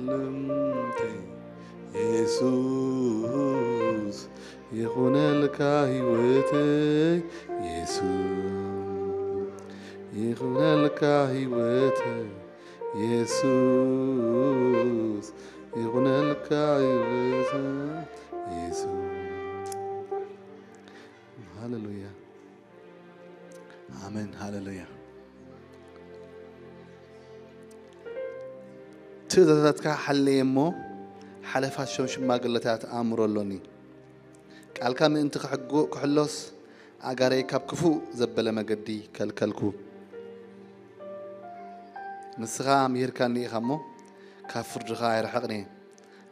ልምተይ የሱስ ይኹነልካ ህይወተይ የሱስ ይኹነልካ ህይወተይ የሱስ ይኹነልካ ህይወተይ የሱስ። ሃሌሉያ። ኣሜን። ሃሌሉያ። ትእዛዛትካ ሓለየ እሞ ሓለፋት ሸም ሽማግለታት ኣእምሮ ኣሎኒ። ቃልካ ምእንቲ ክሕጎ-፣ ክሕሎስ ኣጋረይ ካብ ክፉእ ዘበለ መገዲ ከልከልኩ። ንስኻ ምሂርካኒ ኢኻ እሞ ካብ ፍርድኻ ኣይርሕቕን እየ።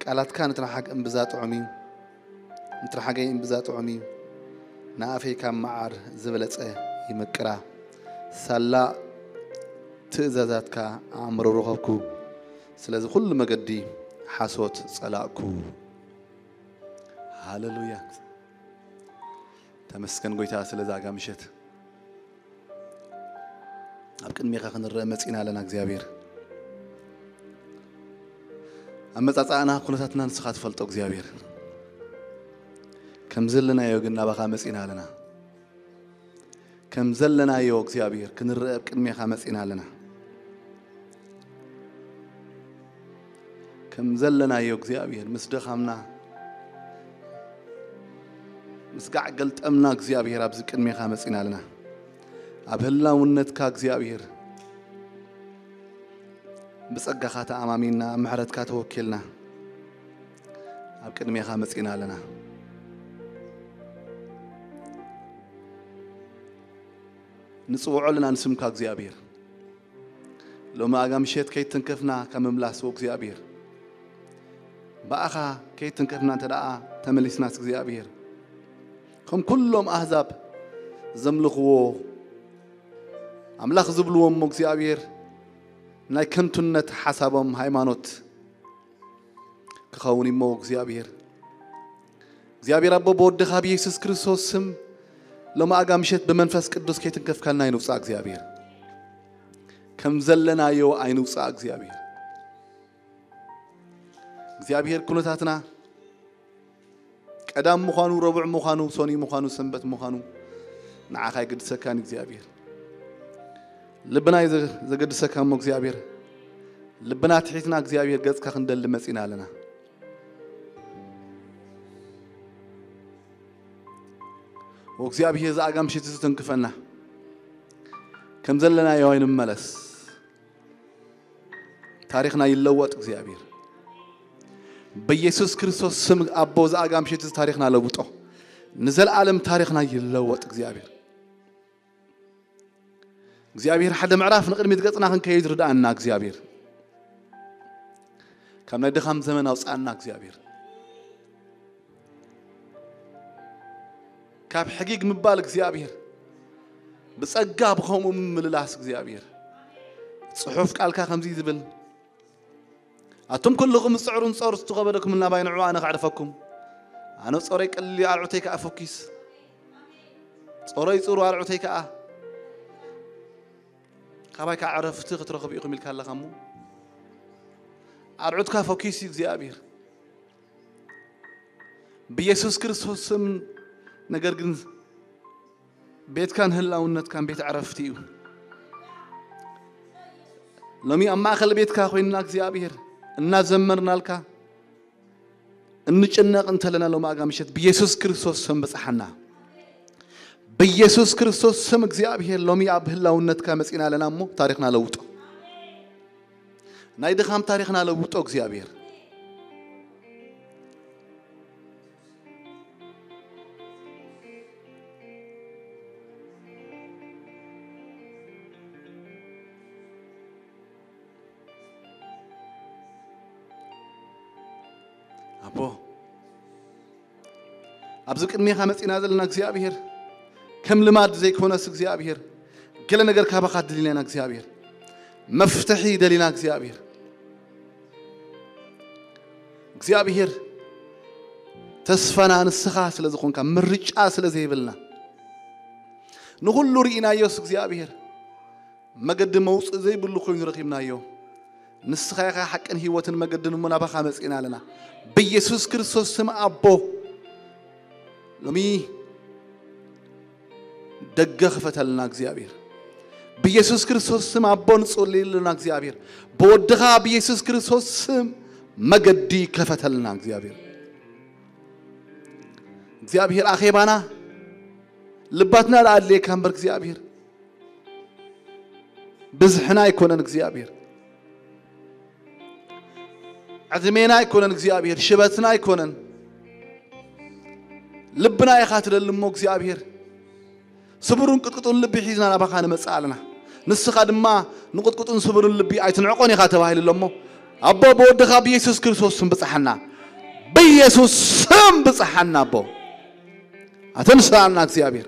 ቃላትካ ንትንሓግ እምብዛ ጥዑም እዩ። ንትንሓገይ እምብዛ ጥዑም እዩ። ንኣፈይ ካብ መዓር ዝበለጸ ይምቅራ። ሳላ ትእዛዛትካ ኣእምሮ ረኸብኩ። ስለዚ ኩሉ መገዲ ሓሶት ጸላእኩ። ሃሌሉያ። ተመስገን ጎይታ ስለዛ ኣጋ ምሸት። ኣብ ቅድሜኻ ክንረአ መጺና ኣለና እግዚኣብሔር። ኣመጻጽኣና ኩነታትና ንስኻ ትፈልጦ እግዚኣብሔር። ከም ዘለናዮ ግን ናባኻ መጺና ኣለና። ከም ዘለናዮ እግዚኣብሔር ክንረአ ኣብ ቅድሜኻ መጺና ኣለና። ከም ዘለናዮ እግዚኣብሔር ምስ ደኻምና ምስ ጋዕ ገልጠምና እግዚኣብሔር ኣብዚ ቅድሜኻ መጺና ኣለና። ኣብ ህላውነትካ እግዚኣብሔር ብጸጋኻ ተኣማሚንና ኣብ ምሕረትካ ተወኪልና ኣብ ቅድሜኻ መጺና ኣለና። ንጽውዖ ኣለና ንስምካ እግዚኣብሔር። ሎሚ ኣጋ ምሸት ከይተንከፍና ካብ ምምላስ እግዚኣብሔር ብኣኻ ከይተንከፍና እንተ ደኣ ተመሊስናስ እግዚኣብሔር ከም ኩሎም ኣህዛብ ዘምልኽዎ ኣምላኽ ዝብልዎ እሞ እግዚኣብሔር ናይ ከንቱነት ሓሳቦም ሃይማኖት ክኸውን እሞ እግዚኣብሔር እግዚኣብሔር ኣቦ ብወድኻ ብየሱስ ክርስቶስ ስም ሎሚ ኣጋ ምሸት ብመንፈስ ቅዱስ ከይትንከፍካልና ኣይንውፃእ እግዚኣብሔር። ከም ዘለናዮ ኣይንውፃእ እግዚኣብሔር። እግዚኣብሔር ኩነታትና ቀዳም ምዃኑ፣ ረቡዕ ምዃኑ፣ ሶኒ ምዃኑ፣ ሰንበት ምዃኑ ንዓኻ ኣይገድሰካን እግዚኣብሔር። ልብና እዩ ዘ-፣ ዘገድሰካ እሞ እግዚኣብሔር ልብና ትሒትና እግዚኣብሔር ገጽካ ክንደሊ መጺና ኣለና። ወእግዚኣብሔር ዝኣጋ ምሽት ዝተንክፈና ከም ዘለናዮ ኣይንመለስ። ታሪኽና ይለወጥ እግዚኣብሔር። በኢየሱስ ክርስቶስ ስም ኣቦ ዝኣጋ ምሽት እዚ ታሪኽና ለውጦ። ንዘለዓለም ታሪኽና ይለወጥ እግዚኣብሔር። እግዚኣብሔር ሓደ ምዕራፍ ንቕድሚት ገጽና ክንከይድ ርድኣና እግዚኣብሔር። ካብ ናይ ድኻም ዘመን ኣውፅኣና እግዚኣብሔር። ካብ ሕጊግ ምባል እግዚኣብሔር። ብጸጋ ብኸምኡ ምምልላስ እግዚኣብሔር። ጽሑፍ ቃልካ ከምዚ ዝብል፣ ኣቱም ኩልኹም ዝጽዕሩን ጸሩ ዝትኸበደኩም ናባይ ንዑ ኣነ ከዕርፈኩም። ኣነ ጸሮይ ቀሊል ኣልዑተይ ከኣ ፈኪስ። ጸሮይ ጽሩ ኣልዑተይ ከኣ ካባይ ከኣ ዕረፍቲ ክትረኽቡ ኢኹም ኢልካ ኣለኻ እሞ ኣልዑትካ ፈኪስ እዩ እግዚኣብሔር። ብኢየሱስ ክርስቶስ ስም ነገር ግን ቤትካን ህላውነትካን ቤት ዕረፍቲ እዩ። ሎሚ ኣብ ማእከል ቤትካ ኮይንና እግዚኣብሔር እናዘመርናልካ እንጭነቕ እንተለና ሎሚ ኣጋ ምሸት ብኢየሱስ ክርስቶስ ስም ብጽሓና። ብኢየሱስ ክርስቶስ ስም እግዚኣብሔር ሎሚ ኣብ ህላውነትካ መጺና ኣለና እሞ ታሪኽና ለውጦ። ናይ ድኻም ታሪኽና ለውጦ እግዚኣብሔር። ኣቦ ኣብዚ ቅድሜኻ መጺና ዘለና እግዚኣብሔር ከም ልማድ ዘይኮነስ እግዚኣብሔር ገለ ነገር ካባኻ ደሊና ኢና እግዚኣብሔር መፍትሒ ደሊና እግዚኣብሔር እግዚኣብሔር ተስፋና ንስኻ ስለ ዝኾንካ ምርጫ ስለ ዘይብልና ንኹሉ ርኢናዮስ እግዚኣብሔር መገዲ መውፅእ ዘይብሉ ኮይኑ ረኺብናዮ። ንስኻ ኢኻ ሓቅን ህይወትን መገድን እሞ ናባኻ መጺእና ኣለና። ብኢየሱስ ክርስቶስ ስም ኣቦ፣ ሎሚ ደገ ክፈተልና እግዚኣብሔር። ብኢየሱስ ክርስቶስ ስም ኣቦ ንጽልየልና እግዚኣብሔር። ብወድኻ ብኢየሱስ ክርስቶስ ስም መገዲ ከፈተልና እግዚኣብሔር። እግዚኣብሔር ኣኼባና ልባትና ደኣ ኣድልየካ እምበር እግዚኣብሔር ብዝሕና ኣይኮነን እግዚኣብሔር። ዕድሜና ኣይኮነን እግዚኣብሔር፣ ሽበትና ኣይኮነን። ልብና ኢኻ ትደሊ እሞ እግዚኣብሔር። ስቡርን ቅጥቅጡን ልቢ ሒዝና ናባኻ ንመጽእ ኣለና። ንስኻ ድማ ንቅጥቅጡን ስቡርን ልቢ ኣይትንዕቆን ኢኻ ተባሂሉ ኣሎ እሞ፣ ኣቦ ብወድኻ ብኢየሱስ ክርስቶስ ስም ብጽሓና። ብኢየሱስ ስም ብጽሓና ኣቦ። ኣተንስኣና እግዚኣብሔር።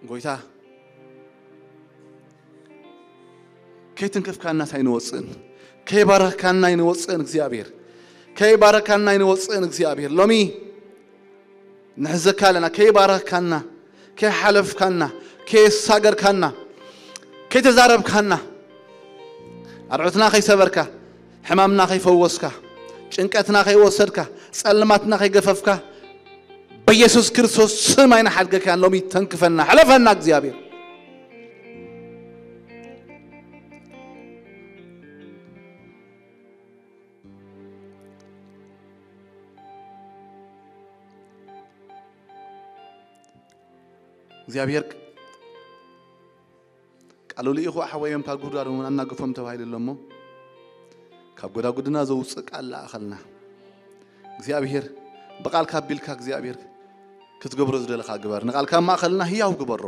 ጎይታ፣ ከይትንከፍካናስ ኣይንወፅእን፣ ከይባረኽካና ኣይንወፅእን እግዚኣብሔር፣ ከይባረኽካና ኣይንወፅእን እግዚኣብሔር። ሎሚ ንሕዘካ ኣለና፣ ከይባረኽካና፣ ከይሓለፍካና፣ ከየሳገርካና፣ ከይተዛረብካና፣ ኣርዑትና ከይሰበርካ፣ ሕማምና ከይፈወስካ፣ ጭንቀትና ከይወሰድካ፣ ጸልማትና ከይገፈፍካ፣ በኢየሱስ ክርስቶስ ስም ኣይንሓድገካን። ሎሚ ተንክፈና፣ ሕለፈና እግዚኣብሔር። እግዚኣብሔር ቃሉ ልኢኹ ኣሕዋዮም ካብ ጉድጓዶም ኣናግፎም ተባሂሉ ኣሎ እሞ፣ ካብ ጎዳጉድና ዘውፅእ ቃል ለኣኸልና። እግዚኣብሔር ብቃልካ ኣቢልካ እግዚኣብሔር ክትገብሮ ዝደለኻ ግበር። ንቃልካ ኣብ ማእኸልና ህያው ግበሮ።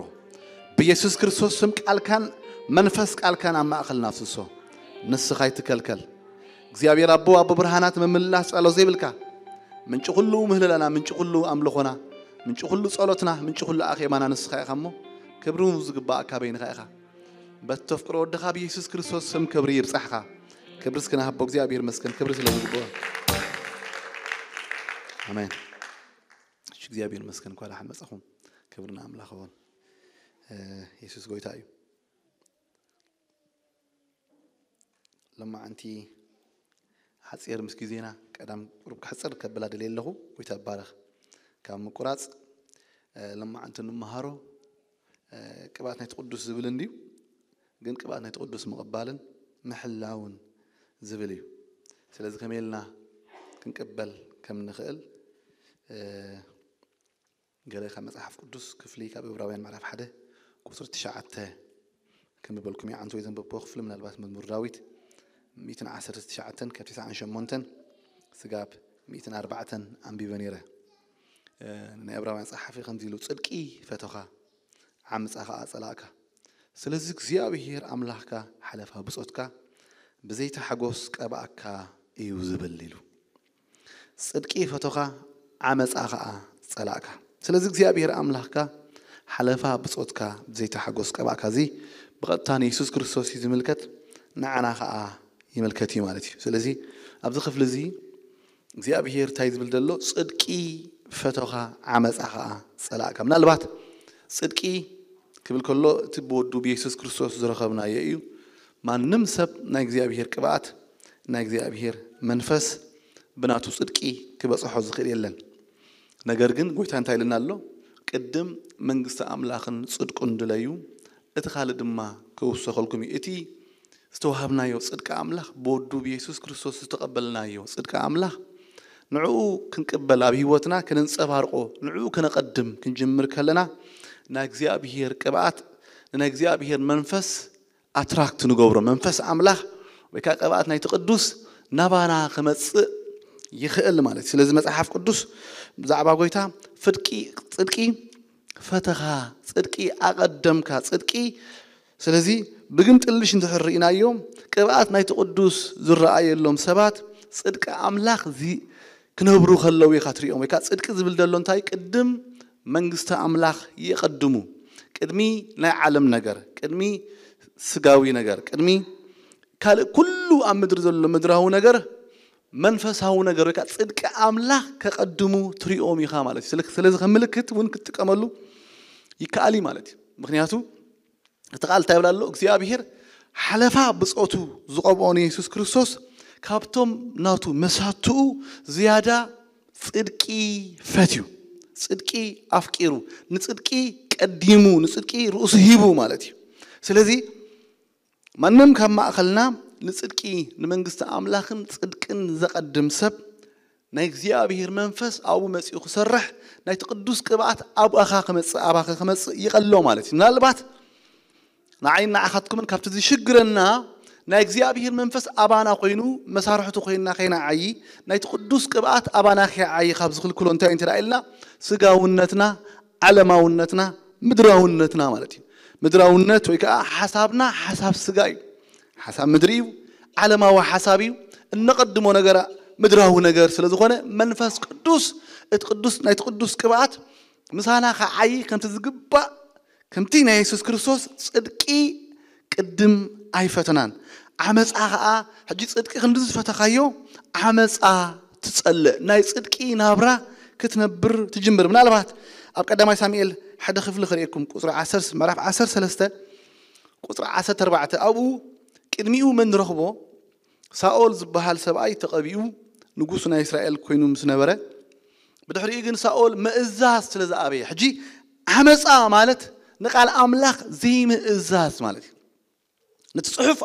ብኢየሱስ ክርስቶስ ስም ቃልካን መንፈስ ቃልካን ኣብ ማእኸልና ኣፍስሶ። ንስኻ ኣይትከልከል። እግዚኣብሔር ኣቦ፣ ኣቦ ብርሃናት፣ መምልላስ ጸሎት ዘይብልካ፣ ምንጪ ኩሉ ምህለላና፣ ምንጪ ኩሉ ኣምልኾና፣ ምንጪ ኩሉ ጸሎትና፣ ምንጪ ኩሉ ኣኼባና ንስኻ ኢኻ እሞ፣ ክብሪ ዝግባኣካ በይንኻ ኢኻ። በቲ ተፍቅሮ ወድኻ ብኢየሱስ ክርስቶስ ስም ክብሪ ይብጻሕኻ። ክብሪ እስኪ ንሃቦ እግዚኣብሔር ይመስገን፣ ክብሪ ስለ ዝግብኦ። ኣሜን። እሺ፣ እግዚኣብሔር ይመስገን፣ እንኳን ደሓን መጻኹም። ክብሪ ንኣምላኽ ይኹን። እ፣ የሱስ ጎይታ እዩ። ሎማዓንቲ ሓጺር ምስ ግዜና ቀዳም ቁሩብ ክሕጽር ከብላ ደልየ ኣለኹ። ጎይታ ይባረኽ። ካብ ምቁራጽ፣ እ፣ ሎማዓንቲ እንመሃሮ፣ እ፣ ቅብኣት ናይቲ ቅዱስ ዝብል እንድዩ፣ ግን ቅብኣት ናይቲ ቅዱስ ምቕባልን ምሕላውን ዝብል እዩ። ስለዚ ከመይ ኢልና ክንቅበል ከም ንኽእል፣ እ፣ ገለ ካብ መጽሓፍ ቅዱስ ክፍሊ ካብ ዕብራውያን ምዕራፍ ሓደ ቁጽሪ ትሽዓተ ከንብበልኩም እየ። ዓንቶ ወይ ዘንበብክዎ ክፍሊ ምናልባት መዝሙር ዳዊት ሚእትን ዓሰርተ ትሽዓተን ካብ ተስዓን ሸሞንተን ስጋብ ሚእትን ኣርባዕተን ኣንቢበ ነይረ። እ፣ ናይ ዕብራውያን ጸሓፊ ከምዚ ኢሉ፣ "ጽድቂ ፈተኻ፣ ዓመጻ ኸኣ ጸላእካ። ስለዚ እግዚኣብሄር ኣምላኽካ ሓለፋ ብጾትካ ብዘይተሓጎስ ቀባእካ እዩ" ዝብል ኢሉ። ጽድቂ ፈቶኻ፣ ዓመጻ ኸኣ ጸላእካ። ስለዚ እግዚኣብሄር ኣምላኽካ ሓለፋ ብጾትካ ብዘይተሓጎስ ቀባእካ። እዚ ብቐጥታ ንየሱስ ክርስቶስ እዩ ዝምልከት፣ ንዓና ኸኣ ይምልከት እዩ ማለት እዩ። ስለዚ ኣብዚ ክፍሊ እዚ እግዚኣብሄር እንታይ ዝብል ዘሎ? ጽድቂ ፈቶኻ፣ ዓመጻ ኸኣ ጸላእካ። ምናልባት ጽድቂ ክብል ከሎ እቲ ብወዱ ብየሱስ ክርስቶስ ዝረኸብናዮ እዩ። ማንም ሰብ ናይ እግዚኣብሄር ቅብኣት፣ ናይ እግዚኣብሄር መንፈስ ብናቱ ጽድቂ ክበጽሖ ዝኽእል የለን። ነገር ግን ጎይታ እንታይ ኢልና ኣሎ? "ቅድም መንግስቲ ኣምላኽን ጽድቁን ድለዩ፣ እቲ ካልእ ድማ ክውሰኸልኩም እዩ።" እቲ ዝተዋህብናዮ ጽድቂ ኣምላኽ፣ ብወዱ ብየሱስ ክርስቶስ ዝተቐበልናዮ ጽድቂ ኣምላኽ፣ ንዕኡ ክንቅበል፣ ኣብ ህይወትና ከነንጸባርቆ፣ ንዕኡ ከነቐድም ክንጅምር ከለና፣ ናይ እግዚኣብሄር ቅብኣት፣ ናይ እግዚኣብሄር መንፈስ ኣትራክት ንገብሮ። መንፈስ ኣምላኽ ወይ ከዓ ቅብኣት ናይቲ ቅዱስ ናባና ክመጽእ ይኽእል ማለት እዩ። ስለዚ መጽሓፍ ቅዱስ ብዛዕባ ጎይታ ፍድቂ፣ ጽድቂ ፈተኻ፣ ጽድቂ ኣቐደምካ፣ ጽድቂ። ስለዚ ብግምጥልሽ እንድሕር ርኢናዮ፣ ቅብኣት ናይቲ ቅዱስ ዝረኣየሎም ሰባት ጽድቂ ኣምላኽ ዚ-፣ ክነብሩ ከለዉ ኢኻ ትሪኦም። ወይ ከዓ ጽድቂ ዝብል ዘሎ እንታይ? ቅድም መንግስቲ ኣምላኽ የቐድሙ። ቅድሚ ናይ ዓለም ነገር፣ ቅድሚ ስጋዊ ነገር፣ ቅድሚ ካልእ ኩሉ ኣብ ምድሪ ዘሎ ምድራዊ ነገር፣ መንፈሳዊ ነገር ወይ ከዓ ጽድቂ ኣምላኽ ከቐድሙ ትሪኦም ኢኻ ማለት እዩ። ስለ ስለዚ ከም ምልክት እውን ክትጥቀመሉ ይከኣል እዩ ማለት እዩ። ምክንያቱ እቲ ቃል እንታይ ይብል ኣሎ? እግዚኣብሔር ሓለፋ ብጾቱ ዝቐብኦ ንየሱስ ክርስቶስ ካብቶም ናቱ መሳትኡ ዝያዳ ጽድቂ ፈትዩ፣ ጽድቂ ኣፍቂሩ፣ ንጽድቂ ቀዲሙ፣ ንጽድቂ ርእሱ ሂቡ ማለት እዩ። ስለዚ ማንም ካብ ማእኸልና ንጽድቂ ንመንግስቲ ኣምላኽን ጽድቅን ዘቐድም ሰብ ናይ እግዚኣብሔር መንፈስ ኣብኡ መጺኡ ክሰርሕ ናይቲ ቅዱስ ቅብኣት ኣብኣኻ ክመጽእ ኣባኸ ክመጽእ ይቐሎ ማለት እዩ። ምናልባት ንዓይን ንዓኻትኩምን ካብቲ ዝሽግረና ናይ እግዚኣብሔር መንፈስ ኣባና ኮይኑ መሳርሕቱ ኮይንና ከይንዓዪ ናይቲ ቅዱስ ቅብኣት ኣባና ከይዓዪ ካብ ዝኽልክሎ እንታይ እዩ እንተ ኢልና ስጋውነትና፣ ዓለማውነትና፣ ምድራውነትና ማለት እዩ። ምድራውነት ወይ ከዓ ሓሳብና ሓሳብ ስጋ እዩ። ሓሳብ ምድሪ እዩ። ዓለማዊ ሓሳብ እዩ። እነቐድሞ ነገር ምድራዊ ነገር ስለ ዝኾነ መንፈስ ቅዱስ እቲ ቅዱስ ናይቲ ቅዱስ ቅብኣት ምሳና ከዓዪ ከምቲ ዝግባእ ከምቲ ናይ የሱስ ክርስቶስ ጽድቂ ቅድም ኣይፈተናን። ዓመፃ ኸዓ ሕጂ ጽድቂ ክንዲ ዝፈተኻዮ ዓመፃ ትጸልእ ናይ ጽድቂ ናብራ ክትነብር ትጅምር። ምናልባት ኣብ ቀዳማይ ሳሙኤል ሓደ ክፍሊ ክርእየኩም ቁፅሪ ዓሰርተ ምዕራፍ ዓሰርተ ሰለስተ ቁፅሪ ዓሰርተ ኣርባዕተ ኣብኡ ቅድሚኡ መን ንረኽቦ? ሳኦል ዝበሃል ሰብኣይ ተቐቢኡ ንጉስ ናይ እስራኤል ኮይኑ ምስ ነበረ ብድሕሪኡ ግን ሳኦል ምእዛዝ ስለ ዝኣበየ ሕጂ ዓመፃ ማለት ንቃል ኣምላኽ ዘይምእዛዝ ማለት እዩ። ነቲ ጽሑፍ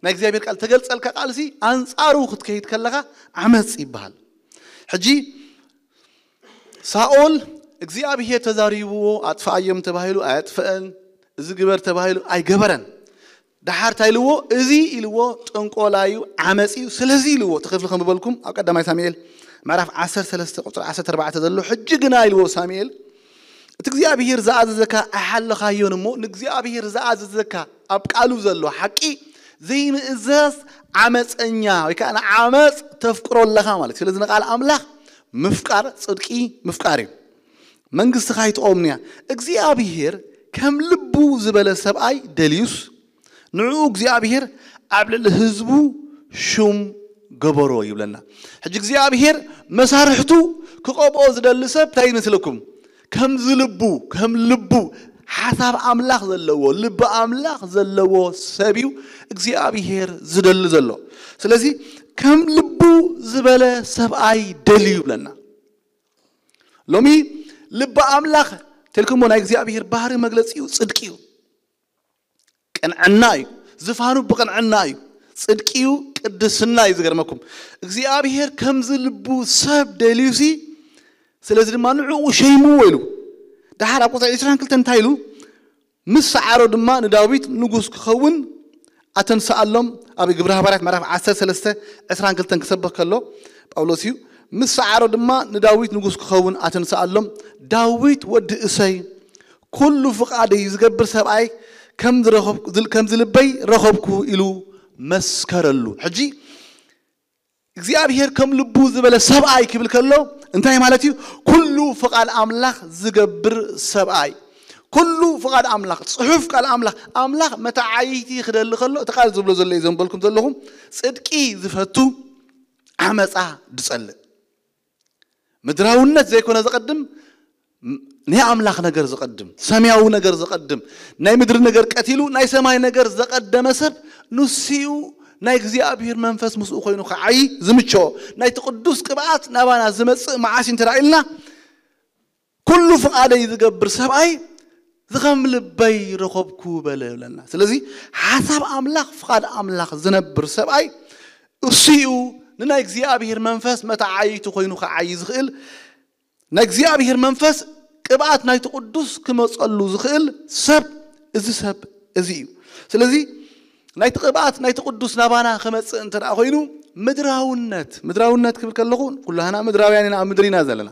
ናይ እግዚኣብሔር ቃል ተገልጸልካ ቃልሲ ኣንጻሩ ክትከይድ ከለኻ ዓመፅ ይበሃል። ሕጂ ሳኦል እግዚኣብሔር ተዛሪብዎ ኣጥፍኣዮም ተባሂሉ ኣየጥፍአን፣ እዚ ግበር ተባሂሉ ኣይገበረን። ደሓር እንታይ ኢልዎ? እዚ ኢልዎ ጥንቆላ እዩ፣ ዓመፅ እዩ። ስለዚ ኢልዎ እቲ ክፍሊ ከም ዝበልኩም ኣብ ቀዳማይ ሳሙኤል ምዕራፍ ዓሰርተ ሰለስተ ቁፅሪ ዓሰርተ ኣርባዕተ ዘሎ ሕጂ ግና ኢልዎ ሳሙኤል እቲ እግዚኣብሔር ዝኣዘዘካ ኣይሓለኻዮን እሞ ንእግዚኣብሔር ዝኣዘዘካ ኣብ ቃሉ ዘሎ ሓቂ ዘይምእዛዝ ዓመፀኛ ወይ ከዓ ንዓመፅ ተፍቅሮ ኣለኻ ማለት እዩ። ስለዚ ንቃል ኣምላኽ ምፍቃር ጽድቂ ምፍቃር እዩ። መንግስትኻ ኣይትቆምንያ እግዚኣብሔር ከም ልቡ ዝበለ ሰብኣይ ደልዩስ ንዕኡ እግዚኣብሔር ኣብ ልዕሊ ህዝቡ ሹም ገበሮ ይብለና። ሕጂ እግዚኣብሔር መሳርሕቱ ክቐብኦ ዝደሊ ሰብ እንታይ ይመስለኩም? ከምዚ ልቡ ከም ልቡ ሓሳብ ኣምላኽ ዘለዎ ልቢ ኣምላኽ ዘለዎ ሰብ እዩ እግዚኣብሔር ዝደሊ ዘሎ። ስለዚ ከም ልቡ ዝበለ ሰብኣይ ደልዩ ይብለና። ሎሚ ልቢ ኣምላኽ ተልክሞ ናይ እግዚኣብሔር ባህሪ መግለፂኡ ጽድቂ እዩ። ቅንዕና እዩ። ዝፋኑ ብቅንዕና እዩ። ጽድቂ እዩ። ቅድስና እዩ። ዝገርመኩም እግዚኣብሔር ከምዚ ልቡ ሰብ ደልዩሲ ስለዚ ድማ ንዕኡ ሸይምዎ ኢሉ። ደሓር ኣብ ቁፅሪ ዕስራን ክልተን እንታይ ኢሉ? ምስ ሰዓሮ ድማ ንዳዊት ንጉስ ክኸውን ኣተንስኣሎም። ኣብ ግብሪ ሃዋርያት ምዕራፍ ዓሰርተ ሰለስተ ዕስራን ክልተን ክሰብኽ ከሎ ጳውሎስ እዩ። ምስ ሰዓሮ ድማ ንዳዊት ንጉስ ክኸውን ኣተንስኣሎም። ዳዊት ወዲ እሰይ ኩሉ ፍቓደይ ዝገብር ሰብኣይ ከም ዝረኸብኩ- ዝል- ከም ዝልበይ ረኸብኩ ኢሉ መስከረሉ። ሕጂ እግዚኣብሔር ከም ልቡ ዝበለ ሰብኣይ ክብል ከሎ እንታይ ማለት እዩ? ኩሉ ፍቓድ ኣምላኽ ዝገብር ሰብኣይ። ኩሉ ፍቓድ ኣምላኽ፣ ጽሑፍ ቃል ኣምላኽ፣ ኣምላኽ መተዓይቲ ክደሊ ከሎ እቲ ቃል ዝብሎ ዘሎ እዩ ዘንበልኩም ዘለኹም ጽድቂ ዝፈቱ ዓመፃ ዝጸልእ ምድራውነት ዘይኮነ ዘቐድም ናይ ኣምላኽ ነገር ዘቐድም ሰማያዊ ነገር ዘቐድም ናይ ምድሪ ነገር ቀቲሉ ናይ ሰማይ ነገር ዘቐደመ ሰብ ንስኡ ናይ እግዚኣብሔር መንፈስ ምስኡ ኮይኑ ክዓይ ዝምቸኦ ናይቲ ቅዱስ ቅብኣት ናባና ዝመጽእ መዓስ እንተ ኢልና ኩሉ ፍቓደይ ዝገብር ሰብኣይ ዝኸም ልበይ ረኸብኩ በለ ይብለና። ስለዚ ሓሳብ ኣምላኽ ፍቓድ ኣምላኽ ዝነብር ሰብኣይ እሱ እዩ ንናይ እግዚኣብሔር መንፈስ መተዓይቱ ኮይኑ ክዓይ ዝኽእል ናይ እግዚኣብሔር መንፈስ ቅብኣት ናይቲ ቅዱስ ክመፀሉ ዝኽእል ሰብ እዚ ሰብ እዚ እዩ። ስለዚ ናይቲ ቅብኣት ናይቲ ቅዱስ ናባና ክመፅእ እንተ ደኣ ኮይኑ ምድራውነት ምድራውነት ክብል ከለኹ ኩላህና ምድራውያን ኢና ኣብ ምድሪ ኢና ዘለና።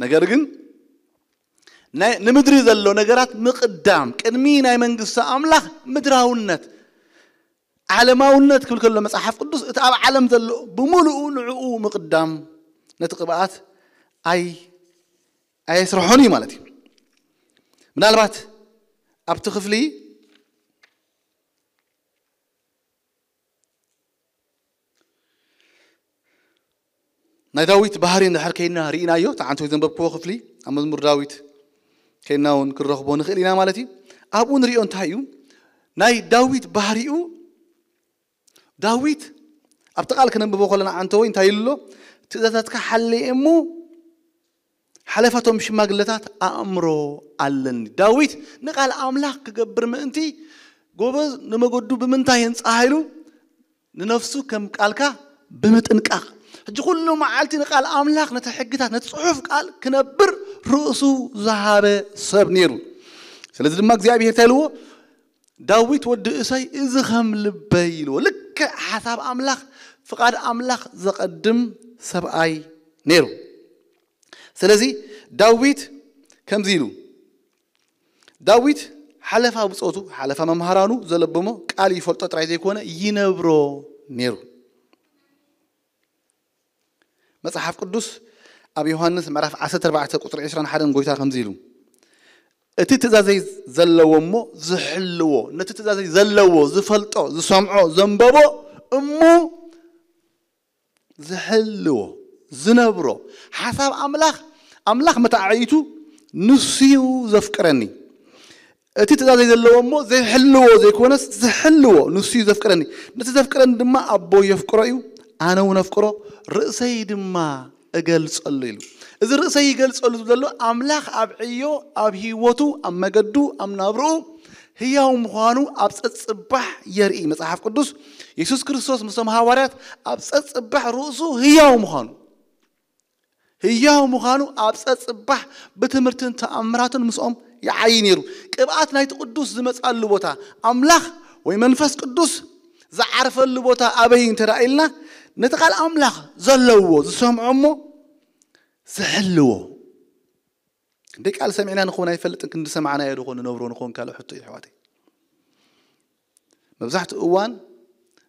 ነገር ግን ናይ- ንምድሪ ዘሎ ነገራት ምቕዳም ቅድሚ ናይ መንግስቲ ኣምላኽ ምድራውነት ዓለማውነት ክብል ከሎ መጽሓፍ ቅዱስ እቲ ኣብ ዓለም ዘሎ ብምሉኡ ንዕኡ ምቕዳም ነቲ ቅብኣት ኣይ ኣየስርሖን እዩ ማለት እዩ። ምናልባት ኣብቲ ክፍሊ ናይ ዳዊት ባህሪ እንድሕር ከይና ርኢናዮ፣ እቲ ዓንተው ዘንበብክዎ ክፍሊ ኣብ መዝሙር ዳዊት ከይና እውን ክንረኽቦ ንኽእል ኢና ማለት እዩ። ኣብኡ ንሪኦ እንታይ እዩ ናይ ዳዊት ባህሪኡ? ዳዊት ኣብቲ ቃል ክነንብቦ ከለና ዓንተወይ እንታይ ኢሉ ኣሎ? ትእዛዛትካ ሓለየ እሞ ሓለፋቶም ሽማግለታት ኣእምሮ ኣለኒ። ዳዊት ንቃል ኣምላኽ ክገብር ምእንቲ ጎበዝ ንመገዱ ብምንታይ የንጽሃ ኢሉ ንነፍሱ ከም ቃልካ ብምጥንቃቕ ሕጂ ኩሉ መዓልቲ ንቃል ኣምላኽ ነቲ ሕግታት ነቲ ጽሑፍ ቃል ክነብር ርእሱ ዝሃበ ሰብ ነይሩ። ስለዚ ድማ እግዚኣብሔር እንታይ ኢልዎ? ዳዊት ወዲ እሰይ እዚ ከም ልበይ ኢልዎ። ልክዕ ሓሳብ ኣምላኽ ፍቓድ ኣምላኽ ዘቐድም ሰብኣይ ነይሩ። ስለዚ ዳዊት ከምዚ ኢሉ ዳዊት ሓለፋ ብጾቱ ሓለፋ መምሃራኑ ዘለብሞ ቃል ይፈልጦ ጥራይ ዘይኮነ ይነብሮ ነይሩ። መጽሓፍ ቅዱስ ኣብ ዮሃንስ ምዕራፍ ዓሰርተ ኣርባዕተ ቁጽሪ ዕስራን ሓደን ጎይታ ከምዚ ኢሉ እቲ ትእዛዘይ ዘለዎ እሞ ዝሕልዎ ነቲ ትእዛዘይ ዘለዎ ዝፈልጦ ዝሰምዖ ዘንበቦ እሞ ዝሕልዎ ዝነብሮ ሓሳብ ኣምላኽ ኣምላኽ መተዓይቱ ንሱዩ ዘፍቅረኒ እቲ ትእዛዘይ ዘለዎ እሞ ዘይሕልዎ ዘይኮነስ ዝሕልዎ ንሱዩ ዘፍቅረኒ ነቲ ዘፍቅረኒ ድማ ኣቦ የፍቅሮ እዩ ኣነ እውን ኣፍቅሮ ርእሰይ ድማ እገልጸሉ ኢሉ እዚ ርእሰይ ይገልጸሉ ዘሎ ኣምላኽ ኣብ ዕዮ ኣብ ህይወቱ ኣብ መገዱ ኣብ ናብርኡ ህያው ምዃኑ ኣብ ጸጽባሕ የርኢ መጽሓፍ ቅዱስ የሱስ ክርስቶስ ምስቶም ሃዋርያት ኣብ ጸጽባሕ ርእሱ ህያው ምዃኑ ህያው ምዃኑ ኣብ ጸጽባሕ ብትምህርትን ተኣምራትን ምስኦም ይዓይ ነይሩ። ቅብኣት ናይቲ ቅዱስ ዝመጻሉ ቦታ ኣምላኽ ወይ መንፈስ ቅዱስ ዝዓርፈሉ ቦታ ኣበይ እንተ ኢልና ነቲ ቃል ኣምላኽ ዘለዎ ዝሰምዖ እሞ ዝሕልዎ ክንደይ ቃል ሰሚዕና ንኸውን ኣይፈልጥን ክንዲ ሰማዕናዮ ድኾን ንነብሮ ንኸውን ካልእ ሕቶ እዩ ኣሕዋተይ። መብዛሕትኡ እዋን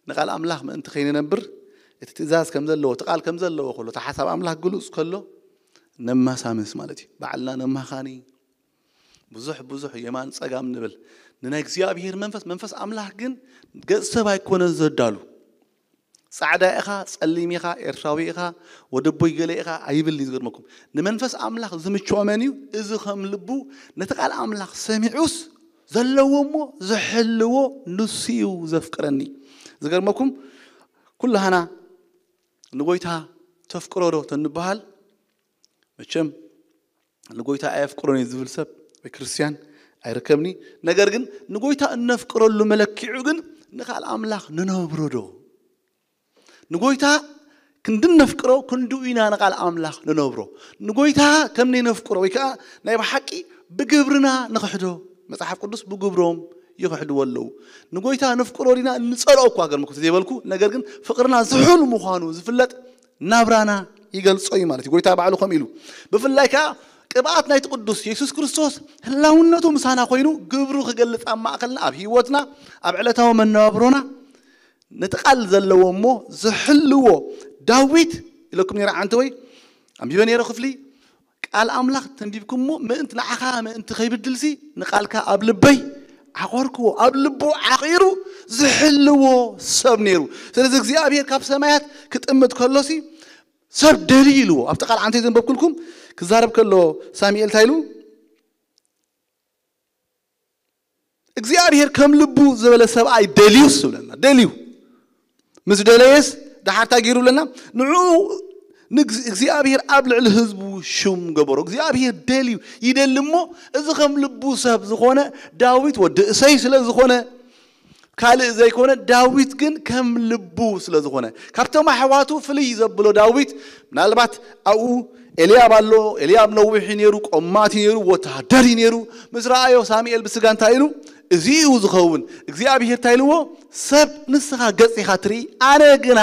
ንቃል ኣምላኽ ምእንቲ ከይንነብር እቲ ትእዛዝ ከም ዘለዎ እቲ ቃል ከም ዘለዎ ከሎ እቲ ሓሳብ ኣምላኽ ግሉጽ ከሎ ነማሳምስ ማለት እዩ። ባዕልና ነማኻኒ ብዙሕ ብዙሕ የማን ጸጋም ንብል ንናይ እግዚኣብሔር መንፈስ መንፈስ ኣምላኽ ግን ገጽ ሰብ ኣይኮነን ዘዳሉ ጻዕዳ ኢኻ፣ ጸሊም ኢኻ፣ ኤርትራዊ ኢኻ፣ ወደቦይ ገለ ኢኻ ኣይብል እዩ ዝገርመኩም። ንመንፈስ ኣምላኽ ዝምችኦ መን እዩ? እዚ ከም ልቡ ነቲ ቃል ኣምላኽ ሰሚዑስ ዘለዎ እሞ ዝሕልዎ ንሱ እዩ ዘፍቅረኒ። ዝገርመኩም ኩላህና ንጎይታ ተፍቅሮ ዶ ተንበሃል መቸም ንጎይታ ኣየፍቅሮን እዩ ዝብል ሰብ ወይ ክርስትያን ኣይርከብኒ። ነገር ግን ንጎይታ እነፍቅረሉ መለኪዑ ግን ንቃል ኣምላኽ ንነብሮ ዶ ንጎይታ ክንዲ ነፍቅሮ ክንድኡ ኢና ንቃል ኣምላኽ ንነብሮ። ንጎይታ ከም ነፍቅሮ ወይ ከዓ ናይ ብሓቂ ብግብርና ንኽሕዶ መጽሓፍ ቅዱስ ብግብሮም ይኽሕድዎ ኣለዉ። ንጎይታ ነፍቅሮ ዲና እንጸልኦ እኳ ገርምኩ ዘይበልኩ ነገር ግን ፍቅርና ዝሑል ምዃኑ ዝፍለጥ ናብራና ይገልጾ እዩ ማለት እዩ። ጎይታ ባዕሉ ከም ኢሉ ብፍላይ ከዓ ቅብኣት ናይቲ ቅዱስ የሱስ ክርስቶስ ህላውነቱ ምሳና ኮይኑ ግብሩ ክገልጽ ኣብ ማእከልና ኣብ ህይወትና ኣብ ዕለታዊ መነባብሮና ነቲ ቃል ዘለዎ እሞ ዝሕልዎ ዳዊት ኢለኩም ነይረ ዓንቲ ወይ ኣንቢበ ነይረ ክፍሊ ቃል ኣምላኽ ተንቢብኩሞ ምእንቲ ንዓኻ ምእንቲ ከይብድልሲ ንቃልካ ኣብ ልበይ ዓቆርክዎ ኣብ ልቡ ዓቂሩ ዝሕልዎ ሰብ ነይሩ። ስለዚ እግዚኣብሔር ካብ ሰማያት ክጥምት ከሎሲ ሰብ ደልዩ ኢልዎ ኣብቲ ቃል ዓንተ ዘንበብኩልኩም ክዛረብ ከሎ ሳሙኤል እንታይ ኢሉ እግዚኣብሔር ከም ልቡ ዝበለ ሰብኣይ ደልዩስ ዝብለና ደልዩ ምስ ደለየስ ደሓር እንታይ ገይሩ ብለና ንዕኡ እግዚኣብሔር ኣብ ልዕሊ ህዝቡ ሹም ገበሮ እግዚኣብሔር ደልዩ ይደሊ እሞ እዚ ከም ልቡ ሰብ ዝኾነ ዳዊት ወዲ እሰይ ስለ ዝኾነ ካልእ ዘይኮነ ዳዊት ግን ከም ልቡ ስለ ዝኾነ ካብቶም ኣሕዋቱ ፍልይ ዘብሎ ዳዊት ምናልባት ኣብኡ ኤልያብ ኣሎ ኤልያብ ነዊሕ ነይሩ ቆማት ነይሩ ወታደር ነይሩ ምስ ረኣዮ ሳሙኤል ብስጋ እንታይ ኢሉ እዚ እዩ ዝኸውን እግዚኣብሔር እንታይ ኢልዎ ሰብ ንስኻ ገጺኻ ትርኢ ኣነ ግና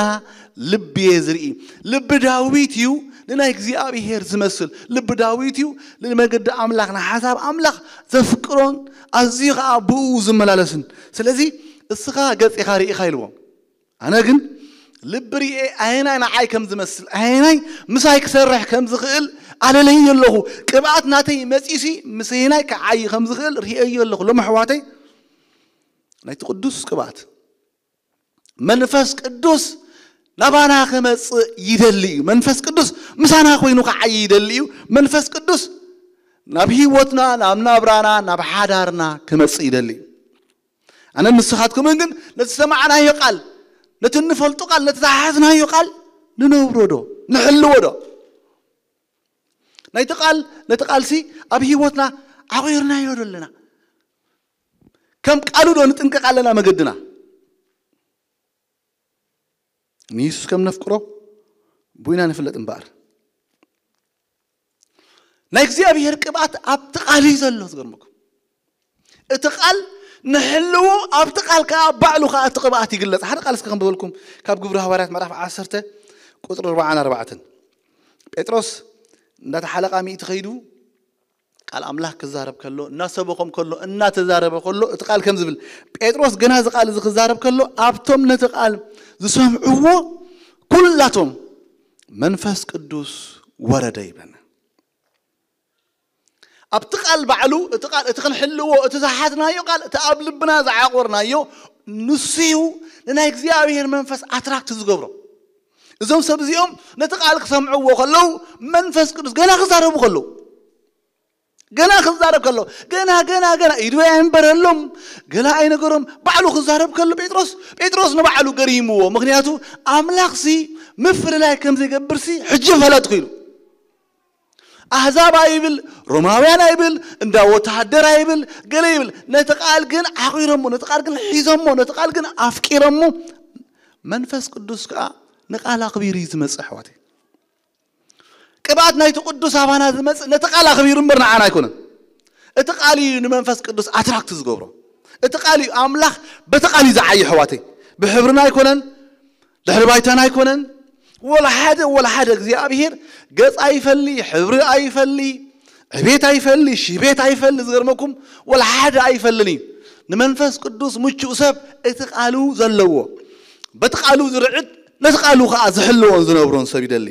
ልቢ እየ ዝርኢ ልቢ ዳዊት እዩ ንናይ እግዚኣብሔር ዝመስል ልቢ ዳዊት እዩ ንመገዲ ኣምላኽ ንሓሳብ ኣምላኽ ዘፍቅሮን ኣዝዩ ከዓ ብኡ ዝመላለስን ስለዚ እስኻ ገጺኻ ርኢኻ ኢልዎ ኣነ ግን ልቢ ርኤ ኣየናይ ንዓይ ከም ዝመስል ኣየናይ ምሳይ ክሰርሕ ከም ዝኽእል ኣለለይ ኣለኹ። ቅብኣት ናተይ መጺሲ ምስናይ ክዓይ ከም ዝኽእል ርእየዮ ኣለኹ። ሎም ኣሕዋተይ፣ ናይቲ ቅዱስ ቅብኣት መንፈስ ቅዱስ ናባና ክመጽእ ይደሊ እዩ። መንፈስ ቅዱስ ምሳና ኮይኑ ክዓይ ይደሊ እዩ። መንፈስ ቅዱስ ናብ ህይወትና፣ ናብ ናብራና፣ ናብ ሓዳርና ክመጽእ ይደሊ እዩ። ኣነ ንስኻትኩምን ግን ነቲ ዝሰማዕናዮ ቃል፣ ነቲ እንፈልጦ ቃል፣ ነቲ ዝሓዝናዮ ቃል ንነብሮ ዶ? ንሕልዎ ዶ? ናይቲ ቃል፣ ነቲ ቃልሲ ኣብ ህይወትና ዓቑርናዮ ዶ ኣለና? ከም ቃሉ ዶ ንጥንቀቕ ኣለና መገድና? ንየሱስ ከም ነፍቅሮ ብኢና ንፍለጥ እምበኣር። ናይ እግዚኣብሔር ቅብኣት ኣብቲ ቃል እዩ ዘሎ። ዝገርመኩም፣ እቲ ቃል ንሕልዎ፣ ኣብቲ ቃል ከዓ ባዕሉ ከዓ እቲ ቅብኣት ይግለጽ። ሓደ ቃል እስከ ከም ዝበልኩም ካብ ግብሪ ሃዋርያት ምዕራፍ ዓሰርተ ቁጽሪ ኣርባዓን ኣርባዕተን፣ ጴጥሮስ እንዳተሓለቓ ሚእቲ ከይዱ ቃል ኣምላኽ ክዛረብ ከሎ፣ እናሰበኾም ከሎ፣ እናተዛረበ ከሎ፣ እቲ ቃል ከም ዝብል፣ ጴጥሮስ ገና እዚ ቃል እዚ ክዛረብ ከሎ፣ ኣብቶም ነቲ ቃል ዝሰምዕዎ ኩላቶም መንፈስ ቅዱስ ወረደ ይብለና። ኣብቲ ቃል ባዕሉ፣ እቲ ቃል፣ እቲ ክንሕልዎ፣ እቲ ዝሓዝናዮ ቃል፣ እቲ ኣብ ልብና ዝዓቆርናዮ፣ ንሱ እዩ ንናይ እግዚኣብሔር መንፈስ ኣትራክት ዝገብሮ። እዞም ሰብ እዚኦም ነቲ ቃል ክሰምዕዎ ከለዉ፣ መንፈስ ቅዱስ ገና ክዛረቡ ከለዉ፣ ገና ክዛረብ ከሎ፣ ገና፣ ገና፣ ገና ኢዱ ኣየንበረሎም፣ ገና ኣይነገሮም። ባዕሉ ክዛረብ ከሎ ጴጥሮስ፣ ጴጥሮስ ንባዕሉ ገሪምዎ። ምኽንያቱ ኣምላኽሲ ምፍልላይ ከም ዘይገብርሲ ሕጂ ፈለጥኩ ኢሉ። ኣህዛብ ኣይብል፣ ሮማውያን ኣይብል፣ እንዳ ወተሃደር ኣይብል፣ ገለ ይብል። ነቲ ቃል ግን ዓቂሮሞ፣ ነቲ ቃል ግን ሒዞሞ፣ ነቲ ቃል ግን ኣፍቂሮሞ። መንፈስ ቅዱስ ከኣ ንቃል ኣኽቢሩ እዩ ዝመጽእ፣ ኣሕዋተይ። ቅብኣት ናይቲ ቅዱስ ኣባና ዝመጽእ ነቲ ቃል ኣኽቢሩ እምበር ንዓና ኣይኮነን። እቲ ቃል እዩ ንመንፈስ ቅዱስ ኣትራክት ዝገብሮ። እቲ ቃል እዩ ኣምላኽ፣ በቲ ቃል እዩ ዝዓይ፣ ኣሕዋተይ። ብሕብርና ኣይኮነን፣ ድሕሪ ባይታና ኣይኮነን። ወላ ሓደ፣ ወላ ሓደ። እግዚኣብሔር ገጽ ኣይፈሊ፣ ሕብሪ ኣይፈሊ፣ ዕቤት ኣይፈሊ፣ ሽቤት ኣይፈሊ። ዝገርመኩም፣ ወላ ሓደ ኣይፈልን እዩ። ንመንፈስ ቅዱስ ምቹእ ሰብ እቲ ቃሉ ዘለዎ፣ በቲ ቃሉ ዝርዕድ፣ ነቲ ቃሉ ከዓ ዝሕልዎን ዝነብሮን ሰብ ይደሊ።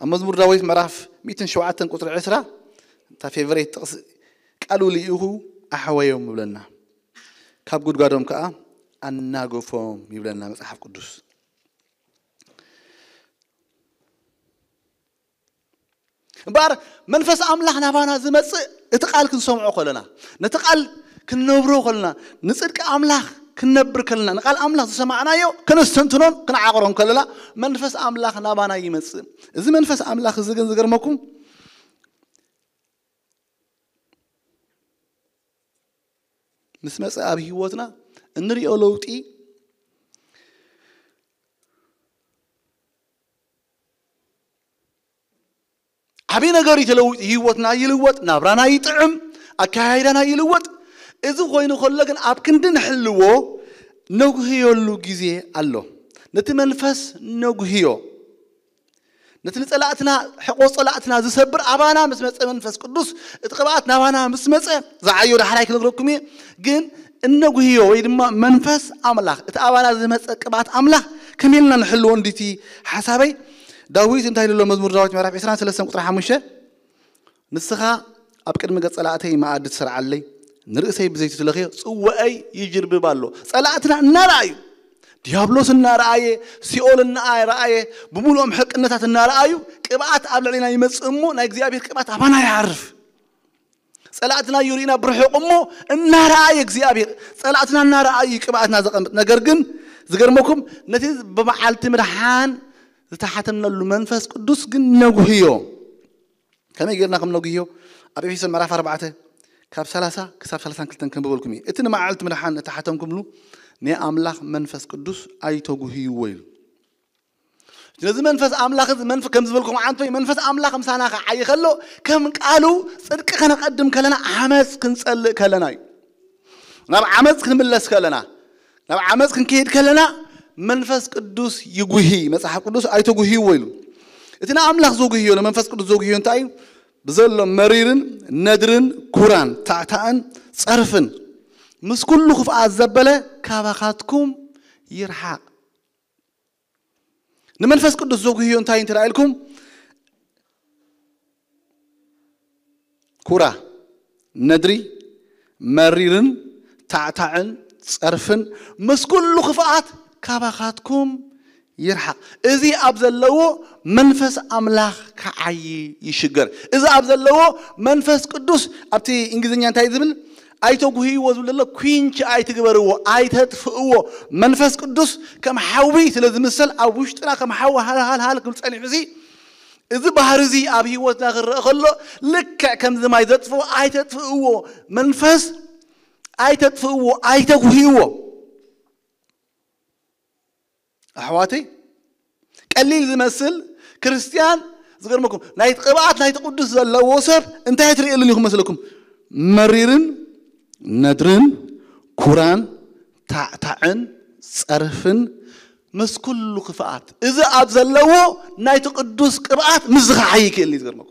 ኣብ መዝሙር ዳዊት ምዕራፍ ሚእትን ሸውዓተን ቁጽሪ ዕስራ፣ እታ ፌቨሬት ጥቕሲ፣ "ቃሉ ልኢኹ ኣሕወዮም" ይብለና፣ "ካብ ጉድጓዶም ከኣ ኣናገፎም" ይብለና መጽሓፍ ቅዱስ። እምበኣር መንፈስ ኣምላኽ ናባና ዝመጽእ እቲ ቃል ክንሰምዖ ከለና፣ ነቲ ቃል ክንነብሮ ከለና፣ ንጽድቂ ኣምላኽ ክንነብር ከለና፣ ንቃል ኣምላኽ ዝሰማዕናዮ ከነስተንትኖን ክንዓቕሮን ከለና፣ መንፈስ ኣምላኽ ናባና ይመጽእ። እዚ መንፈስ ኣምላኽ እዚ ግን ዝገርመኩም፣ ምስ መጸ ኣብ ህይወትና እንሪኦ ለውጢ ዓብዪ ነገር እዩ ተለዊጡ። ህይወትና ይልወጥ፣ ናብራና ይጥዕም፣ ኣካያይዳና ይልወጥ። እዚ ኮይኑ ከሎ ግን ኣብ ክንዲ ንሕልዎ ነጉህየሉ ግዜ ኣሎ። ነቲ መንፈስ ነጉህዮ። ነቲ ንጸላእትና፣ ሕቆ ጸላእትና ዝሰብር ኣባና ምስ መጸ መንፈስ ቅዱስ፣ እቲ ቅብኣት ናባና ምስ መጸ፣ ዝዓዮ ዳሕራይ ክነግረኩም እየ። ግን እነጉህዮ ወይ ድማ መንፈስ ኣምላኽ፣ እቲ ኣባና ዝመጸ ቅብኣት ኣምላኽ ከመይ ኢልና ንሕልዎ እንዲቲ ሓሳበይ። ዳዊት እንታይ ኢሉ ኣሎ? መዝሙር ዳዊት ምዕራፍ ዕስራን ሰለስተን ቁጽሪ ሓሙሽተ፣ "ንስኻ ኣብ ቅድሚ ገጽ ጸላእተይ መኣዲ ትሰርዓለይ፣ ንርእሰይ ብዘይቲ ትለኽዮ፣ ጽዋኣይ ይጅርብብ ኣሎ።" ጸላእትና እናረኣዩ፣ ዲያብሎስ እናረኣየ፣ ሲኦል እናረኣየ፣ ብምሉኦም ሕቅነታት እናረኣዩ፣ ቅብኣት ኣብ ልዕሌና ይመጽእ እሞ ናይ እግዚኣብሔር ቅብኣት ኣባና ይዓርፍ። ጸላእትና እዩ ርኢና ብርሑቕ እሞ እናረኣየ እግዚኣብሔር፣ ጸላእትና እናረኣዩ ቅብኣትና ዘቐምጥ። ነገር ግን ዝገርመኩም፣ ነቲ ብመዓልቲ ምድሓን ዝተሓተምነሉ መንፈስ ቅዱስ ግን ነጉህዮ። ከመይ ጌርና ከም ነጉህዮ ኣብ ኤፌሶን ምዕራፍ ኣርባዕተ ካብ ሰላሳ ክሳብ ሰላሳን ክልተን ከንብበልኩም እየ። እቲ ንመዓልቲ ምድሓን እተሓተምኩምሉ ናይ ኣምላኽ መንፈስ ቅዱስ ኣይተጉህይዎ ኢሉ። ነዚ መንፈስ ኣምላኽ እዚ መንፈ-፣ ከም ዝበልኩም ዓንቶይ መንፈስ ኣምላኽ ምሳና ክዓይ ከሎ ከም ቃሉ ጽድቂ ከነቐድም ከለና ዓመፅ ክንጸልእ ከለና እዩ። ናብ ዓመፅ ክንምለስ ከለና፣ ናብ ዓመፅ ክንከይድ ከለና መንፈስ ቅዱስ ይጉሂ። መጽሓፍ ቅዱስ ኣይተጉህይዎ ኢሉ። እቲ ንኣምላኽ ዘጉህዮ፣ ንመንፈስ ቅዱስ ዘጉህዮ እንታይ እዩ? ብዘሎ መሪርን ነድርን ኩራን ታዕታዕን ጸርፍን ምስ ኩሉ ክፍኣት ዘበለ ካባኻትኩም ይርሓቕ። ንመንፈስ ቅዱስ ዘጉህዮ እንታይ እንተ ኢልኩም፣ ኩራ፣ ነድሪ፣ መሪርን ታዕታዕን ጸርፍን ምስ ኩሉ ክፍኣት ካባኻትኩም ይርሓቕ። እዚ ኣብ ዘለዎ መንፈስ ኣምላኽ ክዓዪ ይሽገር። እዚ ኣብ ዘለዎ መንፈስ ቅዱስ፣ ኣብቲ እንግሊዝኛ እንታይ ዝብል? ኣይተጉህይዎ ዝብል ዘሎ፣ ኩንቺ ኣይትግበርዎ፣ ኣይተጥፍእዎ። መንፈስ ቅዱስ ከም ሓዊ ስለ ዝምሰል ኣብ ውሽጥና ከም ሓዊ ሃልሃልሃል ክብል ጸኒሑ፣ እዚ እዚ ባህሪ እዚ ኣብ ህይወትና ክረአ ከሎ፣ ልክዕ ከምዚ ማይ ዘጥፍኡ ኣይተጥፍእዎ። መንፈስ ኣይተጥፍእዎ፣ ኣይተጉህይዎ። ኣሕዋተይ፣ ቀሊል ዝመስል ክርስትያን፣ ዝገርመኩም፣ ናይ ቅብኣት ናይቲ ቅዱስ ዘለዎ ሰብ እንታይ ትርእየሉ ኢኹም መስለኩም? መሪርን ነድርን ኩራን ታዕታዕን ጸርፍን ምስ ኩሉ ክፍኣት፣ እዚ ኣብ ዘለዎ ናይቲ ቅዱስ ቅብኣት ምስ ዝኸዓይ ይክእል እዩ። ዝገርመኩም፣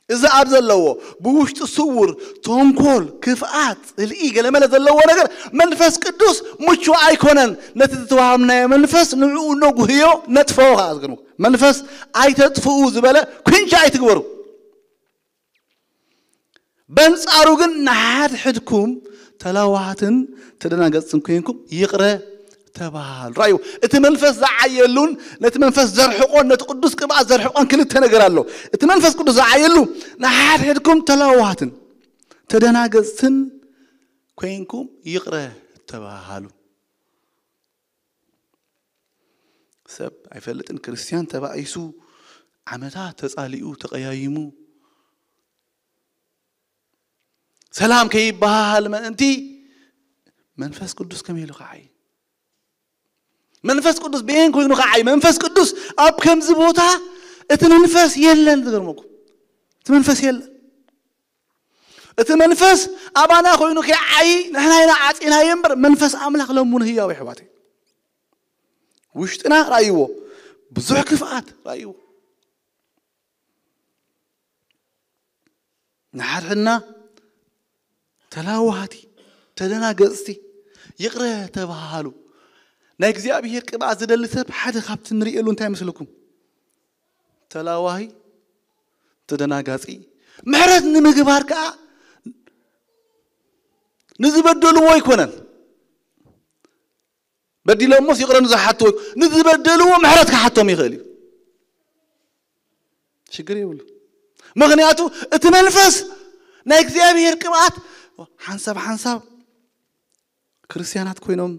እዚ ኣብ ዘለዎ ብውሽጡ ስውር ተንኮል፣ ክፍኣት፣ ጽልኢ፣ ገለመለ ዘለዎ ነገር መንፈስ ቅዱስ ምቹ ኣይኮነን። ነቲ ዝተዋሃብናዮ መንፈስ ንዕኡ ነጉህዮ፣ ነጥፍኦ። ከኣ ዝገርመኩም፣ መንፈስ ኣይተጥፍኡ ዝበለ ኩንቻ ኣይትግበሩ። በንጻሩ ግን ንሓድሕድኩም ተላዋሃትን ተደናገጽትን ኮይንኩም ይቕረ ተባሃሉ። ራእዩ፣ እቲ መንፈስ ዝዓየሉን ነቲ መንፈስ ዘርሕቆን ነቲ ቅዱስ ቅብኣት ዘርሕቆን ክልተ ነገር ኣሎ። እቲ መንፈስ ቅዱስ ዝዓየሉ ንሓድሕድኩም ተላዋሃትን ተደናገጽትን ኮይንኩም ይቕረ ተባሃሉ። ሰብ ኣይፈልጥን፣ ክርስትያን ተባኢሱ፣ ዓመታት ተጻሊኡ፣ ተቐያይሙ፣ ሰላም ከይበሃሃል ምእንቲ መንፈስ ቅዱስ ከመይ ኢሉ ከዓይ? መንፈስ ቅዱስ በየን ኮይኑ ከዓይ? መንፈስ ቅዱስ ኣብ ከምዚ ቦታ እቲ መንፈስ የለን። ዝገርመኩም፣ እቲ መንፈስ የለን። እቲ መንፈስ ኣባና ኮይኑ ከዓይ ንሕና ኢና ዓጺናዮ እምበር መንፈስ ኣምላኽ ለሙን ህያው ይሕዋተይ። ውሽጥና ራእይዎ፣ ብዙሕ ክፍኣት ራእይዎ። ንሓድሕድና ተላዋሃቲ፣ ተደናገጽቲ፣ ይቕረ ተባሃሉ። ናይ እግዚኣብሔር ቅብኣት ዝደሊ ሰብ ሓደ ካብቲ ንርእየሉ እንታይ ይመስለኩም? ተላዋሂ፣ ተደናጋጺ። ምሕረት ንምግባር ከኣ ንዝበደልዎ ኣይኮነን። በዲሎሞስ ይቕረ ንዝሓትዎ፣ ንዝበደልዎ ምሕረት ክሓቶም ይኽእል እዩ። ሽግር የብሉ። ምኽንያቱ እቲ መንፈስ ናይ እግዚኣብሔር ቅብኣት ሓንሳብ ሓንሳብ ክርስትያናት ኮይኖም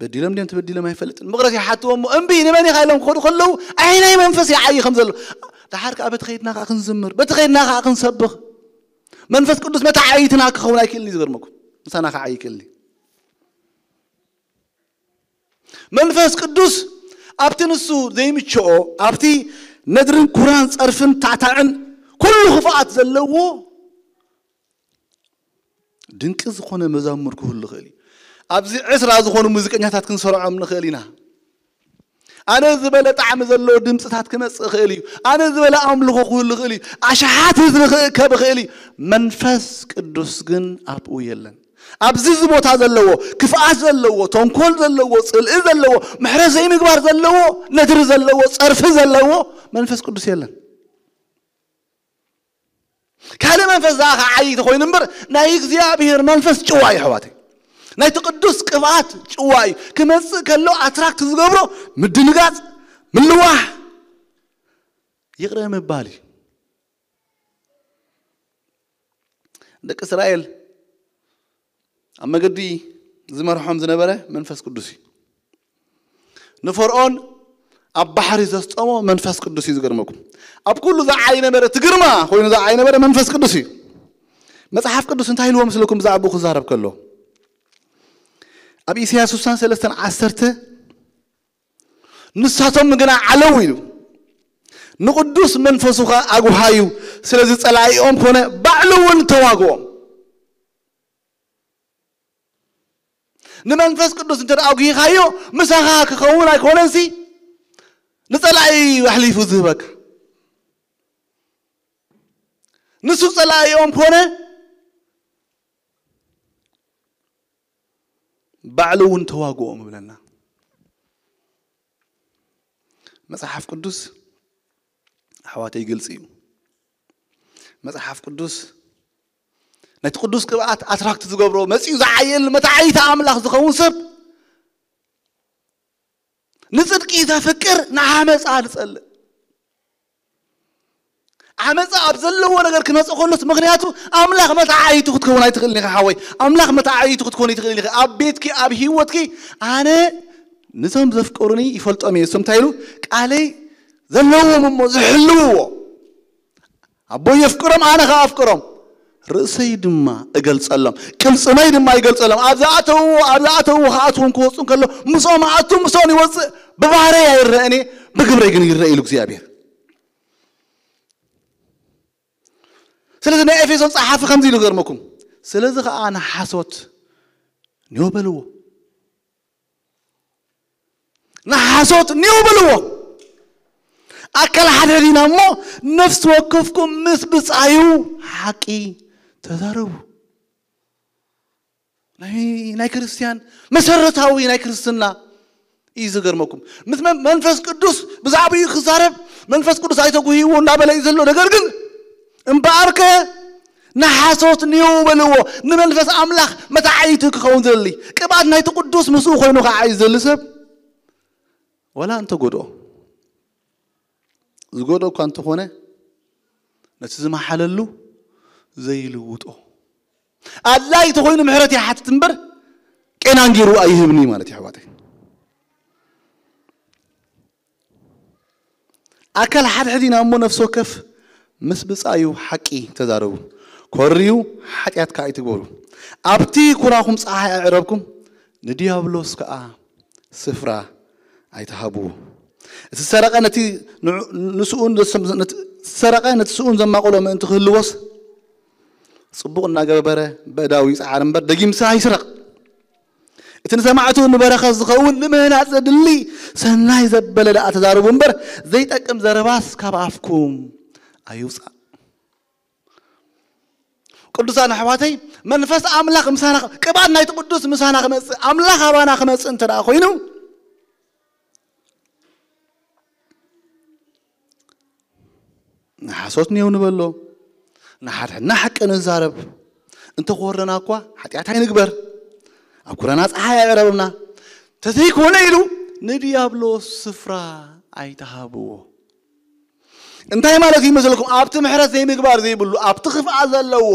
በዲሎም ድዮም ተበዲሎም ኣይፈልጥን። ምቕረት ይሓትዎ እሞ እምቢ ንመን ኢኻ ኢሎም ክኸዱ ከለዉ ኣይ ናይ መንፈስ ይዓዪ ከም ዘሎ። ደሓር ከኣ በቲ ኸይድና ከኣ ክንዝምር፣ በቲ ኸይድና ከኣ ክንሰብኽ መንፈስ ቅዱስ መተዓይትና ክኸውን ኣይክእልን እዩ። ዝገርመኩም፣ ምሳና ክዓዪ ይክእል እዩ። መንፈስ ቅዱስ ኣብቲ ንሱ ዘይምችኦ፣ ኣብቲ ነድርን ኩራን ጸርፍን ታዕታዕን ኩሉ ክፍኣት ዘለዎ ድንቂ ዝኾነ መዛሙር ክህሉ ይኽእል እዩ። ኣብዚ ዕስራ ዝኾኑ ሙዚቀኛታት ክንሰርዖም ንኽእል ኢና። ኣነ ዝበለ ጣዕሚ ዘለዎ ድምፅታት ክመፅእ ይኽእል እዩ። ኣነ ዝበለ ኣምልኾ ክህሉ ይኽእል እዩ። ኣሽሓት ህዝቢ ክእከብ ይኽእል እዩ። መንፈስ ቅዱስ ግን ኣብኡ የለን። ኣብዚ እዚ ቦታ ዘለዎ፣ ክፍኣት ዘለዎ፣ ተንኮል ዘለዎ፣ ጽልኢ ዘለዎ፣ ምሕረት ዘይምግባር ዘለዎ፣ ነድሪ ዘለዎ፣ ጸርፊ ዘለዎ መንፈስ ቅዱስ የለን። ካልእ መንፈስ ዝኣ ኸዓ ዓዪ ተኾይኑ እምበር፣ ናይ እግዚኣብሔር መንፈስ ጭዋ እዩ፣ ኣሕዋተይ። ናይቲ ቅዱስ ቅብኣት ጭዋ እዩ። ክመጽእ ከሎ ኣትራክት ዝገብሮ ምድንጋጽ፣ ምልዋሕ፣ ይቕረ ምባል እዩ። ደቂ እስራኤል ኣብ መገዲ ዝመርሖም ዝነበረ መንፈስ ቅዱስ እዩ። ንፈርዖን ኣብ ባሕሪ ዘስጠሞ መንፈስ ቅዱስ እዩ። ዝገርመኩም፣ ኣብ ኩሉ ዝዓይ ነበረ፣ እቲ ግርማ ኮይኑ ዝዓይ ነበረ መንፈስ ቅዱስ እዩ። መጽሓፍ ቅዱስ እንታይ ኢልዎ ምስለኩም ብዛዕባኡ ክዛረብ ከሎ? ኣብ ኢሳያስ ስሳን ሰለስተን ዓሰርተ፣ ንሳቶም ግና ዓለው ኢሉ፣ ንቅዱስ መንፈሱ ኸኣ ኣጉሃዩ፣ ስለዚ ጸላኢኦም ኮነ፣ ባዕሉ እውን ተዋግኦም። ንመንፈስ ቅዱስ እንተ ደኣ ኣጉሂኻዮ፣ ምሳኻ ክኸውን ኣይኮነንሲ፣ ንጸላኢ ኣሕሊፉ ዝህበካ። ንሱ ጸላኢኦም ኮነ፣ ባዕሉ እውን ተዋግኦም ይብለና። መጽሓፍ ቅዱስ ኣሕዋተይ ግልጺ እዩ። መጽሓፍ ቅዱስ ነቲ ቅዱስ ቅብኣት ኣትራክት ዝገብሮ፣ መጺኡ ዝዓየሉ መታዓይታ ኣምላኽ ዝኸውን ሰብ፣ ንጽድቂ ዘፍቅር ንዓመፃ ዝጸልእ። ዓመፃ ኣብ ዘለዎ ነገር ክመፅእ ከሎስ፣ ምኽንያቱ ኣምላኽ መታዓይቱ ክትከውን ኣይትኽእልን ኢኻ ሓወይ። ኣምላኽ መታዓይቱ ክትኮን ኣይትኽእልን ኢኻ። ኣብ ቤትኪ፣ ኣብ ህይወትኪ፣ ኣነ ንዞም ዘፍቀሩኒ ይፈልጦም እየ። እሶም እንታይ ኢሉ? ቃለይ ዘለዎም እሞ ዝሕልውዎ። ኣቦ የፍቅሮም፣ ኣነ ኸኣ ኣፍቅሮም። ርእሰይ ድማ እገልጸሎም፣ ቅልጽመይ ድማ ይገልጸሎም። ኣብ ዝኣተውዎ፣ ኣብ ዝኣተውዎ ክኣትውን ክወጹን ከሎ፣ ምስኦም ኣቱ፣ ምስኦም ይወጽእ። ብባህረይ ኣይረአን እየ፣ ብግብረይ ግን ይረአ ኢሉ እግዚኣብሔር። ስለዚ ናይ ኤፌሶን ጸሓፊ ከምዚ ኢሉ ገርመኩም። ስለዚ ኸኣ ንሓሶት ኒዮ በልዎ። ንሓሶት ኒው በልዎ። ኣካል ሓደ ዲና እሞ ነፍሲ ወከፍኩም ምስ ብጻዩ ሓቂ ተዛረቡ። ናይ ናይ ክርስቲያን መሰረታዊ ናይ ክርስትና እዩ ዝገርመኩም። ምስ መን- መንፈስ ቅዱስ ብዛዕባኡ ክዛረብ መንፈስ ቅዱስ ኣይተጉህይዎ እንዳበለ እዩ ዘሎ። ነገር ግን እምበኣርከ ንሓሶት ኒው በልዎ፣ ንመንፈስ ኣምላኽ መታዓይቲ ክኸውን ዘሊ። ቅብኣት ናይቲ ቅዱስ ምስኡ ኮይኑ ክዓይ ዘሊ ሰብ ዋላ እንተጎድኦ፣ ዝጎድኦ እኳ እንተኾነ ነቲ ዝመሓለሉ ዘይልውጦ ኣድላይ ተኾይኑ ምሕረት ይሓትት እምበር ቄናን ገይሩ ኣይህብኒ ማለት እዩ ኣሕዋተይ። ኣካል ሓድሕድ ኢና እሞ ነፍሲ ወከፍ ምስ ብጻዩ ሓቂ ተዛረቡ፣ ኮርዩ ሓጢኣት ከኣ ኣይትግበሩ። ኣብቲ ኩራኹም ጸሓይ ኣዕረብኩም ንዲያብሎስ ከኣ ስፍራ ኣይትሃብዎ። እቲ ዝሰረቐ ነቲ ንዑ- ንስኡን ዘሰም- ነቲ ዝሰረቐ ነቲ ስኡን ዘማቕሎ ምእንቲ ክህልዎስ ጽቡቕ እናገበረ በእዳዊ ይጽዓር እምበር ደጊምሲ ኣይስረቕ። እቲ ንሰማዕቱ ንበረኸት ዝኸውን ንምህናጽ ዘድሊ ሰናይ ዘበለ ደኣ ተዛረቡ እምበር ዘይጠቅም ዘረባስ ካብ ኣፍኩም ኣይውጻእ። ቅዱሳን ኣሕዋተይ መንፈስ ኣምላኽ ምሳና ቅብኣት ናይቲ ቅዱስ ምሳና ክመጽእ ኣምላኽ ኣባና ክመጽእ እንተ ደኣ ኮይኑ ንሓሶት ኔው ንበሎ፣ ንሓድሕድና ሓቂ ንዛረብ። እንተኾረና እኳ ሓጢኣት ኣይንግበር፣ ኣብ ኩረና ፀሓይ ኣይዕረብና። ተዘይኮነ ኢሉ ንዲያብሎስ ስፍራ ኣይትሃብዎ። እንታይ ማለት እዩ መስለኩም? ኣብቲ ምሕረት ዘይምግባር ዘይብሉ፣ ኣብቲ ክፍኣት ዘለዎ፣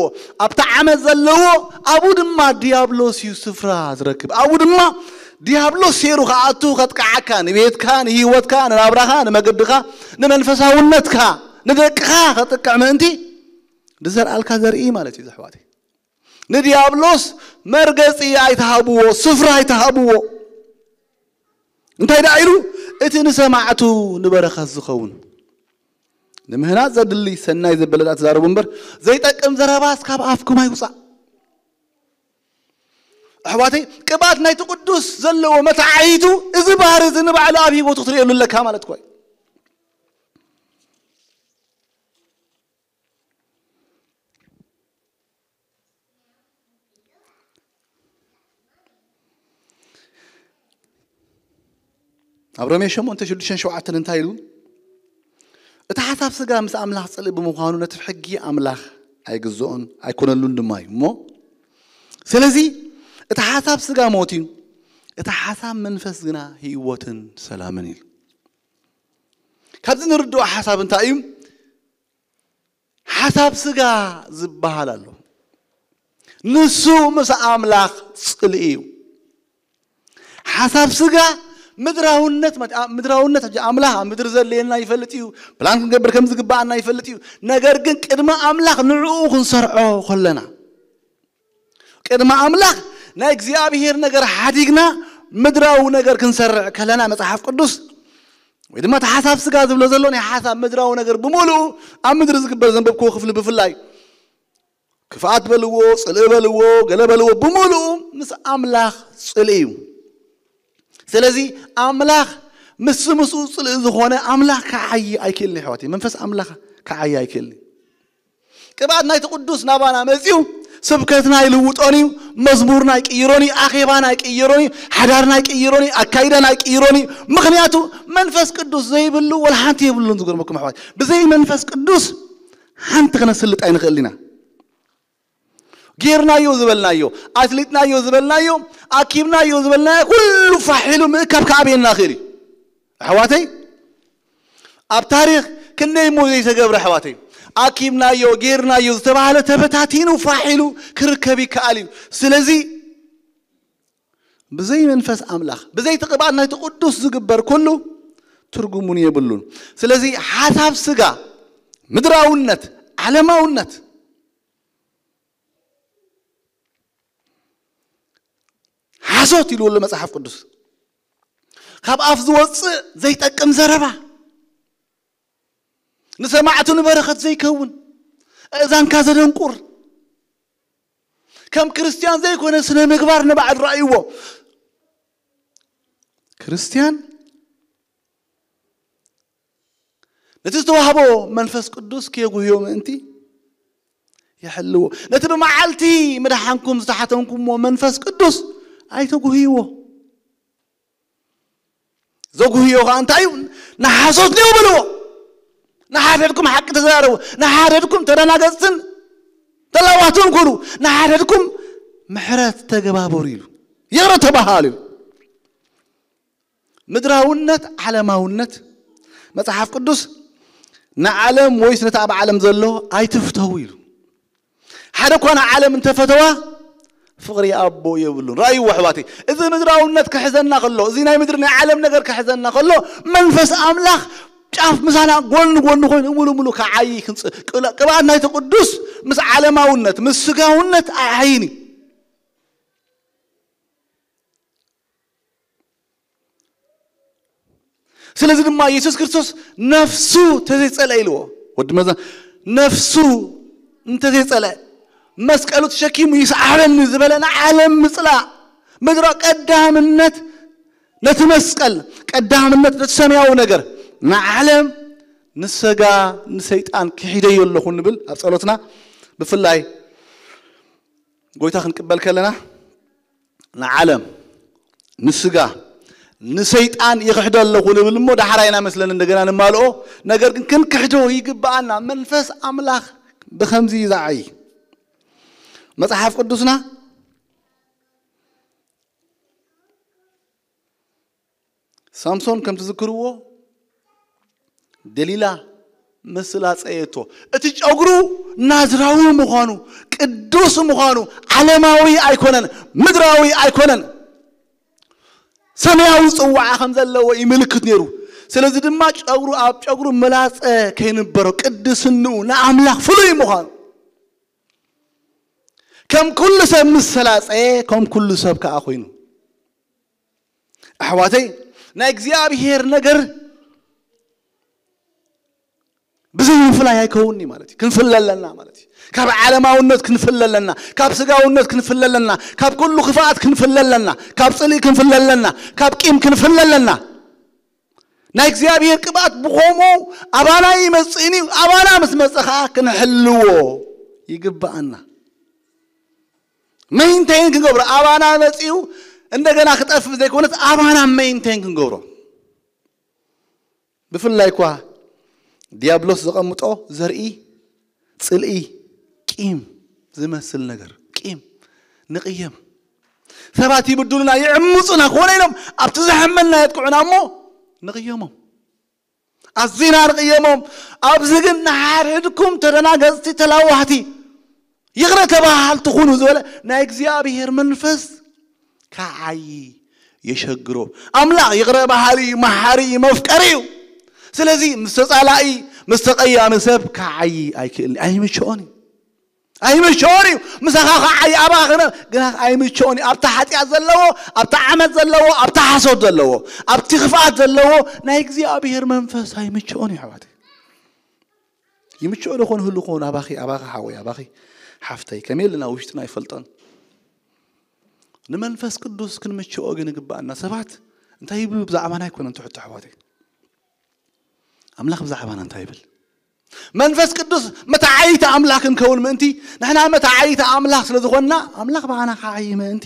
ኣብቲ ዓመት ዘለዎ፣ ኣብኡ ድማ ዲያብሎስ እዩ ስፍራ ዝረክብ። ኣብኡ ድማ ዲያብሎስ ሴሩ ክኣቱ ከጥቅዓካ፣ ንቤትካ፣ ንህይወትካ፣ ንናብራኻ፣ ንመገድኻ፣ ንመንፈሳውነትካ፣ ንደቅኻ ከጥቅዕ ምእንቲ ዝዘርኣልካ ዘርኢ ማለት እዩ ኣሕዋተይ። ንዲያብሎስ መርገፂ ኣይትሃብዎ፣ ስፍራ ኣይትሃብዎ። እንታይ ደኣ ኢሉ? እቲ ንሰማዕቱ ንበረኸት ዝኸውን ንምህናፅ ዘድሊ ሰናይ ዘበለ ደኣ ትዛረቡ እምበር ዘይጠቅም ዘረባስ ካብ ኣፍኩም ኣይውፃእ። ኣሕዋተይ ቅብኣት ናይቲ ቅዱስ ዘለዎ መተዓይቱ እዚ ባህሪ እዚ ንባዕሉ ኣብ ህይወቱ ክትርእየሉ ኣለካ ማለት እኮ እዩ። ኣብ ሮሜ ሸሞንተ ሽዱሽተን ሸውዓተን እንታይ ኢሉ? እቲ ሓሳብ ስጋ ምስ ኣምላኽ ጽልኢ ብምዃኑ ነቲ ሕጊ ኣምላኽ ኣይግዝኦን ኣይኮነሉን ድማ እዩ እሞ፣ ስለዚ እቲ ሓሳብ ስጋ ሞት እዩ፣ እቲ ሓሳብ መንፈስ ግና ህይወትን ሰላምን እዩ። ካብዚ ንርድኦ ሓሳብ እንታይ እዩ? ሓሳብ ስጋ ዝበሃል ኣሎ። ንሱ ምስ ኣምላኽ ጽልኢ እዩ። ሓሳብ ስጋ ምድራውነት ማለት፣ ኣ- ምድራውነት ሕጂ ኣምላኽ ኣብ ምድሪ ዘድልየና ይፈልጥ እዩ። ፕላን ክንገብር ከም ዝግባኣና ይፈልጥ እዩ። ነገር ግን ቅድሚ ኣምላኽ ንዕኡ ክንሰርዖ ከለና፣ ቅድሚ ኣምላኽ ናይ እግዚኣብሔር ነገር ሓዲግና ምድራዊ ነገር ክንሰርዕ ከለና መጽሓፍ ቅዱስ ወይ ድማ እቲ ሓሳብ ስጋ ዝብሎ ዘሎ ናይ ሓሳብ ምድራዊ ነገር ብምሉኡ ኣብ ምድሪ ዝግበር ዘንበብክዎ ክፍሊ ብፍላይ ክፍኣት በልዎ፣ ጽልኢ በልዎ፣ ገለ በልዎ ብምሉኡ ምስ ኣምላኽ ጽልኢ እዩ። ስለዚ ኣምላኽ ምስ ምስኡ ጽልኢ ዝኾነ ኣምላኽ ክዓዪ ኣይክእልን እዩ ኣሕዋተይ። መንፈስ ኣምላኽ ክዓዪ ኣይክእልን እዩ። ቅብኣት ናይቲ ቅዱስ ናባና መጺኡ ስብከትና ይልውጦን እዩ፣ መዝሙርና ይቅይሮን እዩ፣ ኣኼባና ይቅይሮን እዩ፣ ሓዳርና ይቅይሮን እዩ፣ ኣካይዳና ይቅይሮን እዩ። ምኽንያቱ መንፈስ ቅዱስ ዘይብሉ ወላ ሓንቲ የብሉን። ዝገርመኩም ኣሕዋት ብዘይ መንፈስ ቅዱስ ሓንቲ ክነስልጥ ኣይንኽእል ኢና። ጌርናዮ ዝበልናዮ፣ ኣትሊጥናዮ ዝበልናዮ፣ ኣኪብናዮ ዝበልናዮ ኩሉ ፋሕ ኢሉ ምእካብ ክኣብየና ይኽእል እዩ። ኣሕዋተይ፣ ኣብ ታሪኽ ክንደይ እሞ ዘይተገብረ ኣሕዋተይ፣ ኣኪብናዮ ጌርናዮ ዝተባህለ ተበታቲኑ ፋሕ ኢሉ ክርከብ ይከኣል እዩ። ስለዚ ብዘይ መንፈስ ኣምላኽ፣ ብዘይ እቲ ቅብኣት ናይቲ ቅዱስ ዝግበር ኩሉ ትርጉሙን የብሉን። ስለዚ ሓሳብ ስጋ፣ ምድራውነት፣ ዓለማውነት፣ ሓሶት ኢሉ ኣሎ መጽሓፍ ቅዱስ። ካብ ኣፍ ዝወፅእ ዘይጠቅም ዘረባ፣ ንሰማዕቱ ንበረኸት ዘይከውን፣ እዛንካ ዘደንቁር፣ ከም ክርስትያን ዘይኮነ ስነ ምግባር ንባዕል ረኣይዎ። ክርስትያን ነቲ ዝተዋህቦ መንፈስ ቅዱስ ከየጉህዮ ምእንቲ ይሕልዎ። ነቲ ብመዓልቲ ምድሓንኩም ዝተሓተምኩምዎ መንፈስ ቅዱስ ኣይተጉህይዎ። ዘጉህዮ ኸዓ እንታይ እዩ? ንሓሶት ነው በልዎ። ንሓደድኩም ሓቂ ተዘራረቡ። ንሓደድኩም ተደናገጽትን ተላዋቱን ኩኑ። ንሓደድኩም ምሕረት ተገባበሩ ኢሉ። ይቕረ ተባሃሉ ኢሉ። ምድራውነት፣ ዓለማውነት፣ መጽሓፍ ቅዱስ ንዓለም ወይስ ነቲ ኣብ ዓለም ዘሎ ኣይትፍተው ኢሉ። ሓደ እኳ ንዓለም እንተፈተዋ ፍቕሪ ኣቦ የብሉን። ረኣይዎ ኣሕዋተይ፣ እዚ ምድራውነት ክሕዘና ከሎ፣ እዚ ናይ ምድሪ ናይ ዓለም ነገር ክሕዘና ከሎ፣ መንፈስ ኣምላኽ ጫፍ ምሳና ጎኒ ጎኒ ኮይኑ ሙሉ ሙሉ ክዓዪ ክንጽ-፣ ቅብኣ-፣ ቅብኣት ናይቲ ቅዱስ ምስ ዓለማውነት፣ ምስ ስጋውነት ኣይዓይን እዩ። ስለዚ ድማ የሱስ ክርስቶስ ነፍሱ ተዘይጸልአ ኢልዎ። ወዲ መዛ ነፍሱ እንተዘይጸልአ፣ መስቀሉ ተሸኪሙ ይስዓረኒ ዝበለ ንዓለም ምጽላእ፣ ምድራ ቀዳምነት ነቲ መስቀል፣ ቀዳምነት ነቲ ሰማያዊ ነገር፣ ንዓለም፣ ንሰጋ፣ ንሰይጣን ክሒደዮ ኣለኹ ንብል ኣብ ጸሎትና። ብፍላይ ጎይታ ክንቅበል ከለና ንዓለም፣ ንስጋ፣ ንሰይጣን ይኽሕዶ ኣለኹ ንብል እሞ፣ ዳሕራይ ኢና መስለን እንደገና ንማልኦ። ነገር ግን ክንክሕዶ ይግብኣና። መንፈስ ኣምላኽ ብኸምዚ እዩ ዝዓዪ። መጽሓፍ ቅዱስና፣ ሳምሶን ከም ትዝክርዎ፣ ደሊላ ምስ ላጸየቶ፣ እቲ ጨጉሩ ናዝራዊ ምዃኑ፣ ቅዱስ ምዃኑ፣ ዓለማዊ ኣይኮነን፣ ምድራዊ ኣይኮነን፣ ሰማያዊ ጽዋዓ ከም ዘለዎ እዩ ምልክት ነይሩ። ስለዚ ድማ ጨጉሩ፣ ኣብ ጨጉሩ መላጸ ከይንበሮ፣ ቅድስንኡ ንኣምላኽ ፍሉይ ምዃኑ፣ ከም ኩሉ ሰብ ምስ ተላጸየ፣ ከም ኩሉ ሰብ ከኣ ኮይኑ። ኣሕዋተይ፣ ናይ እግዚኣብሔር ነገር ብዘይ ምፍላይ ኣይከውንኒ ማለት እዩ። ክንፍለ ኣለና ማለት እዩ። ካብ ዓለማውነት ክንፍለ ኣለና፣ ካብ ስጋውነት ክንፍለ ኣለና፣ ካብ ኩሉ ክፍኣት ክንፍለ ኣለና፣ ካብ ጽልኢ ክንፍለ ኣለና፣ ካብ ቂም ክንፍለ ኣለና። ናይ እግዚኣብሔር ቅብኣት ብኸምኡ ኣባና ይመጽእን እዩ። ኣባና ምስ መጸ ኸዓ ክንሕልዎ ይግብኣና። ሜንቴን ክንገብሮ፣ ኣባና መጺኡ እንደገና ክጠፍእ ዘይኮነስ፣ ኣባና ሜንቴን ክንገብሮ። ብፍላይ እኳ ዲያብሎስ ዘቐምጦ ዘርኢ ጽልኢ፣ ቂም ዝመስል ነገር፣ ቂም፣ ንቕየም። ሰባት ይብድሉና፣ ይዕምጹና፣ ክኾነ ኢሎም ኣብቲ ዘሐመና የጥቅዑና እሞ ንቕየሞም። ኣዚና ንቕየሞም። ኣብዚ ግን ንሓድሕድኩም ተደናገጽቲ፣ ተላዋህቲ፣ ይቕረ ተባሃልቲ ኩኑ ዝበለ ናይ እግዚኣብሔር መንፈስ ክዓዪ የሸግሮ። ኣምላኽ ይቕረ በሃሊ እዩ፣ መሓሪ እዩ፣ መፍቀሪ እዩ። ስለዚ ምስ ተጻላኢ፣ ምስ ተቐያሚ ሰብ ክዓዪ ኣይክእልን፣ ኣይምችኦን እዩ። ኣይምችኦን እዩ። ምሳኻ ክዓዪ ኣባኻ ክነ-፣ ግና ኣይምችኦን እዩ። ኣብቲ ሓጢኣት ዘለዎ፣ ኣብቲ ዓመት ዘለዎ፣ ኣብቲ ሓሶት ዘለዎ፣ ኣብቲ ክፍኣት ዘለዎ ናይ እግዚኣብሔር መንፈስ ኣይምችኦን እዩ ኣሕዋተይ። ይምችኦ ዶ ኾን ህሉ ኾን ኣባኺ፣ ኣባኻ ሓወይ፣ ኣባኺ ሓፍተይ፣ ከመይ ኣለና ውሽጥና ኣይፈልጦን። ንመንፈስ ቅዱስ ክንምችኦ ግን ይግብኣና። ሰባት እንታይ ይብሉ ብዛዕባና ኣይኮነን ትሕቶ ኣሕዋተይ። ኣምላኽ ብዛዕባና እንታይ ይብል? መንፈስ ቅዱስ መተዓይቲ ኣምላኽ ክንከውን ምእንቲ፣ ንሕና መተዓይቲ ኣምላኽ ስለ ዝኾንና፣ ኣምላኽ ብኣና ክዓዪ ምእንቲ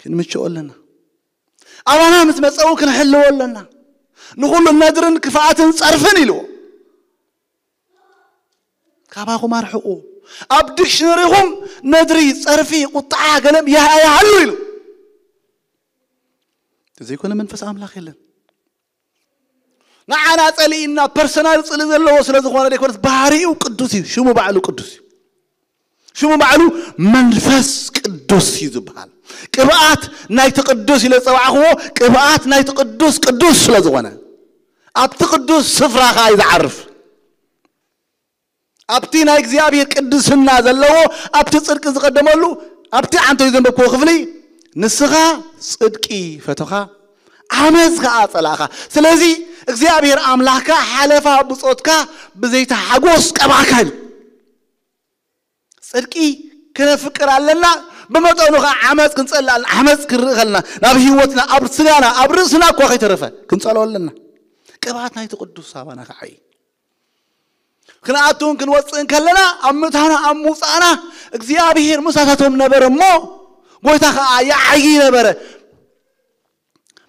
ክንምችኦ ኣለና። ኣባና ምስ መጸ እውን ክንሕልዎ ኣለና። ንኹሉ ነድርን ክፍኣትን ጸርፍን ኢልዎ። ካባኹም ኣርሕቑ። ኣብ ዲክሽነሪኹም ነድሪ፣ ጸርፊ፣ ቁጥዓ፣ ገለም ይሃ- ይሃሉ ኢሉ። ዘይኮነ መንፈስ ኣምላኽ የለን። ንዓና ጸሊእና ፐርሰናል ጽልኢ ዘለዎ ስለ ዝኾነ ዘይኮነስ፣ ባህሪኡ ቅዱስ እዩ። ሽሙ ባዕሉ ቅዱስ እዩ። ሽሙ ባዕሉ መንፈስ ቅዱስ እዩ ዝበሃል። ቅብኣት ናይቲ ቅዱስ ኢለ ዝጸዋዕኽዎ፣ ቅብኣት ናይቲ ቅዱስ ቅዱስ ስለ ዝኾነ፣ ኣብቲ ቅዱስ ስፍራ ኸኣ እዩ ዝዓርፍ። ኣብቲ ናይ እግዚኣብሔር ቅድስና ዘለዎ፣ ኣብቲ ጽድቂ ዝቐደመሉ፣ ኣብቲ ዓንተይ ዘንበብክዎ ክፍሊ፣ ንስኻ ጽድቂ ፈተኻ፣ ዓመፅ ከኣ ጸላእኻ። ስለዚ እግዚኣብሔር ኣምላኽካ ሓለፋ ብጾትካ ብዘይተሓጎስ ቀባእካ ኢሉ። ጽድቂ ክነፍቅር ኣለና፣ ብመጠኑ ከኣ ዓመፅ ክንጸልእ ኣለና። ዓመፅ ክንርኢ ከለና ናብ ህይወትና፣ ኣብ ስጋና፣ ኣብ ርእስና እኳ ከይተረፈ ክንጸልኦ ኣለና። ቅብኣት ናይቲ ቅዱስ ሳባና ከዓይ ክንኣቱን ክንወፅእን ከለና፣ ኣብ ምእታውና ኣብ ምውፃእና እግዚኣብሔር ምሳታቶም ነበረ እሞ፣ ጎይታ ኸዓ ይዓዪ ነበረ።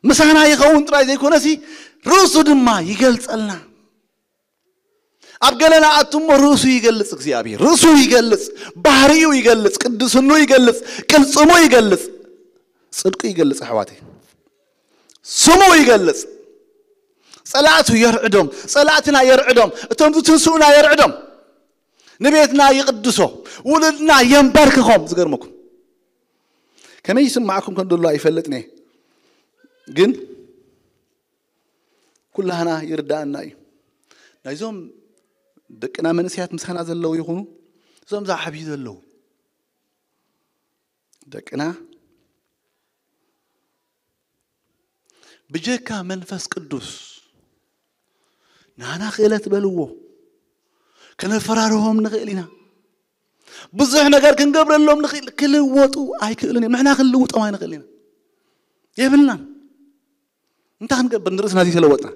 ምሳና ይኸውን ጥራይ ዘይኮነሲ፣ ርእሱ ድማ ይገልጸልና። ኣብ ገለ ንኣቱ እሞ ርእሱ ይገልጽ እግዚኣብሔር። ርእሱ ይገልጽ፣ ባህሪኡ ይገልጽ፣ ቅድስኑ ይገልጽ፣ ቅልጽሙ ይገልጽ፣ ጽድቁ ይገልጽ ኣሕዋተይ። ስሙ ይገልጽ። ጸላእቱ የርዕዶም፣ ጸላእትና የርዕዶም፣ እቶም ዝትንስኡና የርዕዶም። ንቤትና ይቕድሶ፣ ውሉድና የንበርክኾም። ዝገርመኩም ከመይ ይስማዕኩም ከም ደሎ ኣይፈልጥን እየ፣ ግን ኩላህና ይርዳእና እዩ። ናይዞም ደቅና መንእሰያት ምሳና ዘለዉ ይኹኑ፣ እዞም ዝዓብዩ ዘለዉ ደቅና ብጀካ መንፈስ ቅዱስ ናና ክእለት በልዎ፣ ከነፈራርሆም ንኽእል ኢና። ብዙሕ ነገር ክንገብረሎም ንኽእል፣ ክልወጡ ኣይክእሉን እዮም። ንሕና ክንልውጦም ኣይንኽእል ኢና፣ የብልናን። እንታይ ክንገብር ንርእስና ዘይተለወጥና?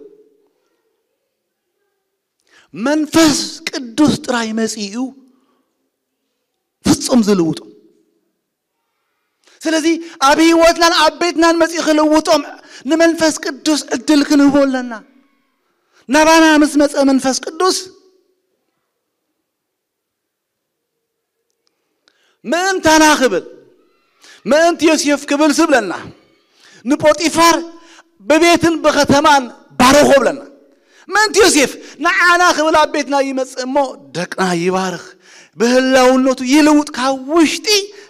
መንፈስ ቅዱስ ጥራይ መጺኡ ፍጹም ዝልውጦም። ስለዚ ኣብ ህይወትናን ኣብ ቤትናን መጺኡ ክልውጦም ንመንፈስ ቅዱስ ዕድል ክንህቦ ኣለና። ናባና ምስ መጸ መንፈስ ቅዱስ ምእንታና ክብል፣ ምእንቲ ዮሴፍ ክብል ዝብለና፣ ንጶጢፋር ብቤትን ብኸተማን ባረኾ ብለና። ምእንቲ ዮሴፍ ንዓና ክብል ኣብ ቤትና ይመጽእ እሞ ደቅና ይባርኽ፣ ብህላውነቱ ይልውጥ፣ ካብ ውሽጢ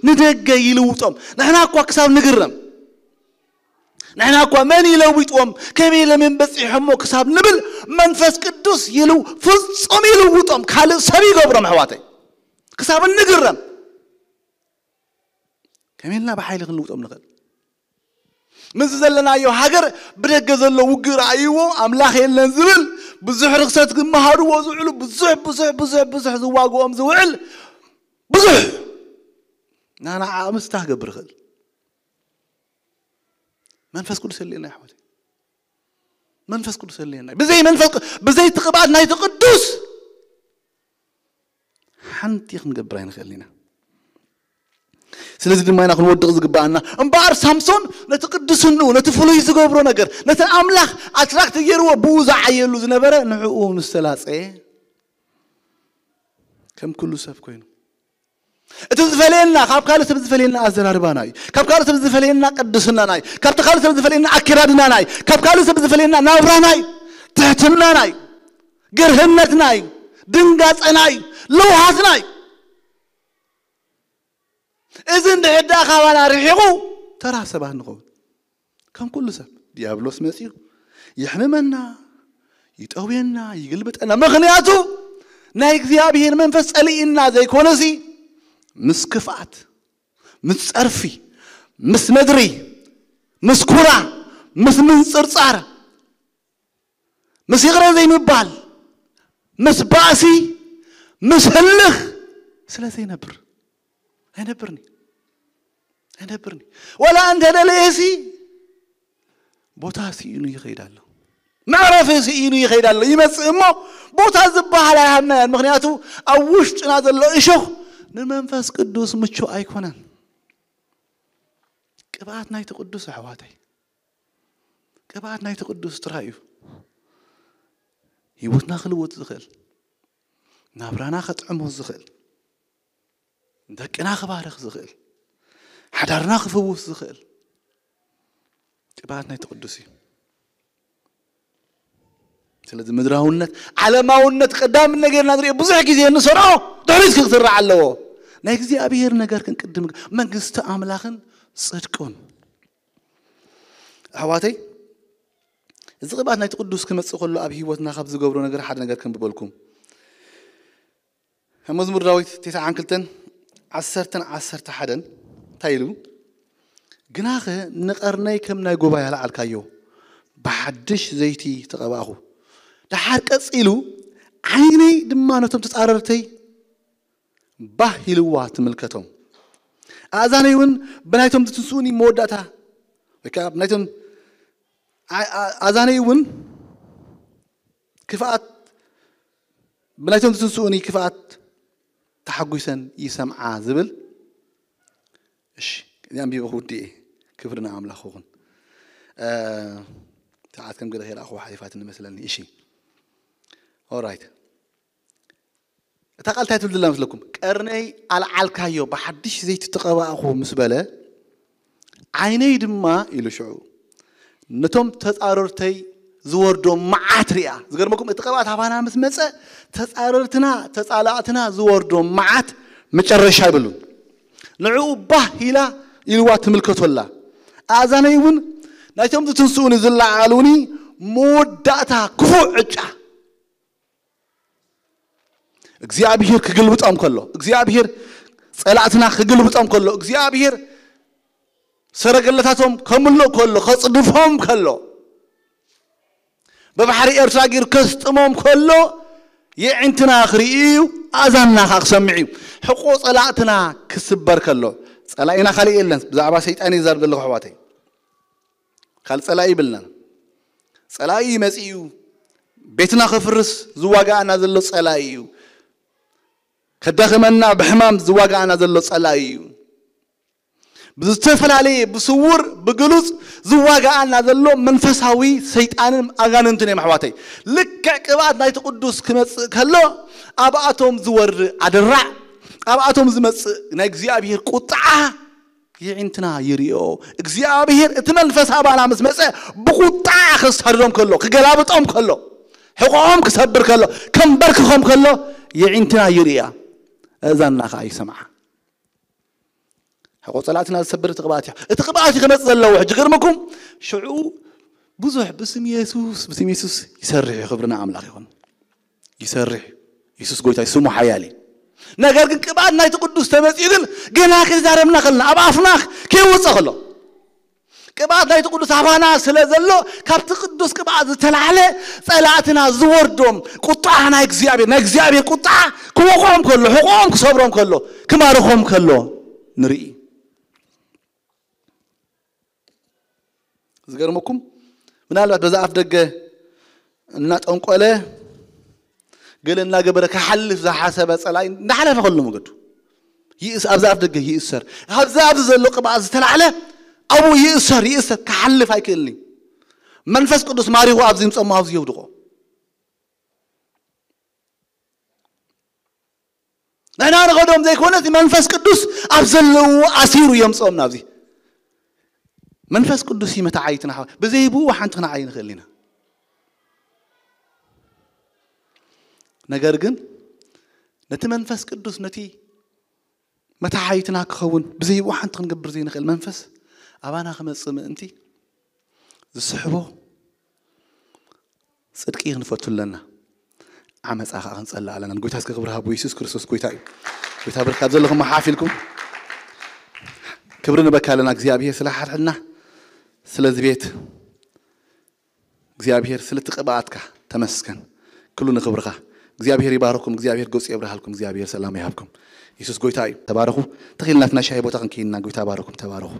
ንደገ ይልውጦም። ንሕና እኳ ክሳብ ንግረም፣ ንሕና እኳ መን ይለውጥዎም፣ ከመይ ኢሎም እዮም በጺሖሞ ክሳብ ንብል፣ መንፈስ ቅዱስ ይልው-፣ ፍጹም ይልውጦም፣ ካልእ ሰብ ይገብሮም ኣሕዋተይ። ክሳብ እንግረም፣ ከመይ ኢልና ብሓይሊ ክንልውጦም ንኽእል? ምስዚ ዘለናዮ ሃገር ብደገ ዘሎ ውግእ ረኣይዎ፣ ኣምላኽ የለን ዝብል፣ ብዙሕ ርኽሰት ክመሃርዎ ዝውዕሉ፣ ብዙሕ፣ ብዙሕ፣ ብዙሕ፣ ብዙሕ ዝዋግኦም ዝውዕል፣ ብዙሕ ናና ዓቕሚ ስታ ክገብር ይኽእል። መንፈስ ቅዱስ የለየና ኣሕዋተይ። መንፈስ ቅዱስ የለየና። ብዘይ መንፈስ ቅዱስ፣ ብዘይ እቲ ቅብኣት ናይቲ ቅዱስ ሓንቲ ክንገብር ኣይንኽእልን ኢና። ስለዚ ድማ ኢና ክንወድቕ ዝግብኣና። እምበኣር ሳምሶን ነቲ ቅድስንኡ፣ ነቲ ፍሉይ ዝገብሮ ነገር፣ ነቲ ኣምላኽ ኣትራክት ገይርዎ ብኡ ዝዓየሉ ዝነበረ ንዕኡ ምስ ተላጸየ ከም ኩሉ ሰብ ኮይኑ። እቲ ዝፈልየና፣ ካብ ካልእ ሰብ ዝፈልየና ኣዘራርባና እዩ። ካብ ካልእ ሰብ ዝፈልየና ቅድስናና እዩ። ካብቲ ካልእ ሰብ ዝፈልየና ኣከዳድናና እዩ። ካብ ካልእ ሰብ ዝፈልየና ናብራና እዩ። ትሕትናና እዩ። ግርህነትና እዩ። ድንጋጸና እዩ። ለውሃትና እዩ። እዚ እንድሕር ደኣ ካባና ርሒቑ ተራ ሰባት ንኸውን። ከም ኩሉ ሰብ ዲያብሎስ መጺኡ የሕምመና፣ ይጠውየና፣ ይግልብጠና። ምኽንያቱ ናይ እግዚኣብሔር መንፈስ ጸሊእና ዘይኮነሲ ምስ ክፍኣት፣ ምስ ጸርፊ፣ ምስ ነድሪ፣ ምስ ኩራ፣ ምስ ምንጽርጻር፣ ምስ ይቕረ ዘይምባል፣ ምስ ባእሲ፣ ምስ ህልኽ ስለ ዘይነብር ኣይነብርኒ፣ ኣይነብርኒ። ወላ እንተ ደለየሲ ቦታ ስኢኑ ይኸይድ ኣሎ። መዕረፊ ስኢኑ ይኸይድ ኣሎ። ይመጽእ እሞ ቦታ ዝበሃል ኣይሃብናዮን። ምኽንያቱ ኣብ ውሽጥና ዘሎ እሾኽ ንመንፈስ ቅዱስ ምቹእ ኣይኮነን። ቅብኣት ናይቲ ቅዱስ ኣሕዋተይ፣ ቅብኣት ናይቲ ቅዱስ ጥራይ እዩ ህይወትና ክልውጥ ዝኽእል። ናብራና ከጥዕሞ ዝኽእል፣ ደቅና ክባርኽ ዝኽእል፣ ሓዳርና ክፍውስ ዝኽእል ቅብኣት ናይቲ ቅዱስ እዩ። ስለዚ ምድራውነት፣ ዓለማውነት ቀዳምነት ጌርና ንሪኦ፣ ብዙሕ ግዜ ንሰርዖ፣ ድሕሪት ክስራዕ ኣለዎ። ናይ እግዚኣብሔር ነገር ክንቅድም፣ መንግስቲ ኣምላኽን ጽድቁን። ኣሕዋተይ፣ እዚ ቅብኣት ናይቲ ቅዱስ ክመጽእ ከሎ ኣብ ህይወትና ካብ ዝገብሮ ነገር ሓደ ነገር ከንብበልኩም። መዝሙር ዳዊት ተስዓን ክልተን ዓሰርተን ዓሰርተ ሓደን እንታይ ኢሉ? "ግናኸ ንቐርነይ ከም ናይ ጉባኤ ኣልዓልካዮ፣ ብሓድሽ ዘይቲ ተቐባእኹ። ደሓር ቀጺሉ ዓይነይ ድማ ነቶም ተጻረርተይ ባህ ኢልዋ ትምልከቶም። ኣእዛነይ እውን ብናይቶም ዝትንስኡኒ መወዳእታ፣ ወይ ከዓ ብናይቶም ኣ-፣ ኣ-፣ ኣእዛነይ እውን ክፍኣት፣ ብናይቶም ዝትንስኡኒ ክፍኣት ተሓጒሰን ይሰምዓ" ዝብል። እሺ፣ እዚ ኣንቢበ ክውድእ እየ። ክብሪ ንኣምላኽ ይኹን። እ፣ ሰዓት ከም ገለ ከይረኣኹ ሓሊፋትኒ መስለኒ። እሺ። ኦራይት። እታ ቃል እንታይ ትብል ዘላ መስለኩም? "ቀርነይ ኣልዓልካዮ፣ ብሓድሽ ዘይቲ ተቐባእኹ" ምስ በለ፣ "ዓይነይ ድማ" ኢሉ ሽዑ፣ "ነቶም ተጻረርተይ ዝወርዶም መዓት ሪኣ።" ዝገርመኩም፣ እቲ ቅብኣት ኣባና ምስ መጸ፣ ተጻረርትና፣ ተጻላእትና ዝወርዶም መዓት መጨረሻ ይብሉን። ንዕኡ ባህ ኢላ ኢልዋ ትምልከቶ ኣላ። "ኣእዛነይ እውን ናይቶም ዝትንስኡኒ ዝለዓሉኒ መወዳእታ ክፉእ ዕጫ" እግዚኣብሔር ክግልብጦም ከሎ፣ እግዚኣብሔር ጸላእትና ክግልብጦም ከሎ፣ እግዚኣብሔር ሰረገላታቶም ከምልእ ከሎ፣ ከጽድፎም ከሎ፣ ብባሕሪ ኤርትራ ጌሩ ከስጥሞም ከሎ፣ የዒንትና ክርኢ እዩ፣ ኣእዛንና ኸኣ ክሰምዕ እዩ። ሕቆ ጸላእትና ክስበር ከሎ፣ ጸላኢና ካልእ የለን። ብዛዕባ ሰይጣን እየ ዝዛረብ ዘለኹ ኣሕዋተይ። ካልእ ጸላኢ ይብልናን። ጸላኢ መጺኡ ቤትና ከፍርስ ዝዋጋኣና ዘሎ ጸላኢ እዩ። ከዳኽመና ብሕማም ዝዋጋኣና ዘሎ ጸላኢ እዩ። ብዝተፈላለየ ብስውር ብግሉጽ ዝዋጋኣና ዘሎ መንፈሳዊ ሰይጣንን ኣጋንንትን እዮም ኣሕዋተይ። ልክዕ ቅብኣት ናይቲ ቅዱስ ክመጽእ ከሎ ኣብኣቶም ዝወርድ ኣደራዕ፣ ኣብኣቶም ዝመጽእ ናይ እግዚኣብሔር ቁጥዓ የዒንትና ይርእዮ። እግዚኣብሔር እቲ መንፈስ ኣባና ምስ መጸ ብቁጣ ክሳድዶም ከሎ፣ ክገላብጦም ከሎ፣ ሕቆኦም ክሰብር ከሎ፣ ከንበርክኾም ከሎ የዒንትና ይርእያ፣ እዛና ኸኣ ይሰምዓ። ሕቆ ጸላእትና ዝሰብር እቲ ቅብኣት እዩ። እቲ ቅብኣት እዩ ክመጽእ ዘለዎ። ሕጂ ክርምኩም ሽዑ ብዙሕ ብስም የሱስ፣ ብስም የሱስ ይሰርሕ እዩ። ክብርና ኣምላኽ ይኹን። ይሰርሕ እዩ። የሱስ ጎይታ እዩ፣ ስሙ ሓያል እዩ። ነገር ግን ቅብኣት ናይቲ ቅዱስ ተመጺኡ ግን ገና ከይዛረብና ከለና ኣብ ኣፍና ከይወጸ ከሎ ቅብኣት ናይቲ ቅዱስ ኣባና ስለ ዘሎ ካብቲ ቅዱስ ቅብኣት ዝተላዕለ ጸላእትና ዝወርዶም ቁጣ ናይ እግዚኣብሔር፣ ናይ እግዚኣብሔር ቁጣ ክወቕዖም ከሎ፣ ሕቖኦም ክሰብሮም ከሎ፣ ክማርኾም ከሎ ንርኢ። ዝገርመኩም ምናልባት በዛ ኣፍ ደገ እናጠንቆለ ገለ እናገበረ ክሓልፍ ዝሓሰበ ጸላኢ እንዳሓለፈ ከሎ መገዱ ይእስ-፣ ኣብዛ ኣፍ ደገ ይእሰር። ካብዛ ኣብዚ ዘሎ ቅብኣት ዝተላዕለ ኣብኡ ይእሰር፣ ይእሰር፣ ክሓልፍ ኣይክእልን እዩ። መንፈስ ቅዱስ ማሪኹ ኣብዚ ይምጸሞ ኣብዚ የውድቆ። ንሕና ንኸዶም ዘይኮነ እቲ መንፈስ ቅዱስ ኣብ ዘለዉ ኣሲሩ የምጽኦም ናብዚ። መንፈስ ቅዱስ እዩ መተዓይትና። ብዘይ ብኡ ሓንቲ ክንዓይ ንኽእል ኢና። ነገር ግን ነቲ መንፈስ ቅዱስ ነቲ መተዓይትና ክኸውን ብዘይ ብኡ ሓንቲ ክንገብር ዘይንኽእል መንፈስ ኣባና ክመጽእ ምእንቲ ዝስሕቦ ጽድቂ ክንፈቱ ኣለና። ዓመጻ ኸኣ ክንጸልእ ኣለና። ንጎይታ እስከ ክብሪ ሃቡ። የሱስ ክርስቶስ ጎይታ እዩ። ጎይታ ብርክ ካብ ዘለኹም ሓፍ ኢልኩም ክብሪ ንበካ ኣለና። እግዚኣብሔር ስለ ሓድሕድና፣ ስለዚ ቤት እግዚኣብሔር ስለቲ ቅብኣትካ ተመስገን። ክሉ ንክብርኻ። እግዚኣብሔር ይባርኩም። እግዚኣብሔር ገጹ የብርሃልኩም። እግዚኣብሔር ሰላም ይሃብኩም። የሱስ ጎይታ እዩ። ተባረኹ። ተኺልና ናትና ሻሂ ቦታ ክንከይድና። ጎይታ ባረኩም። ተባረኹ።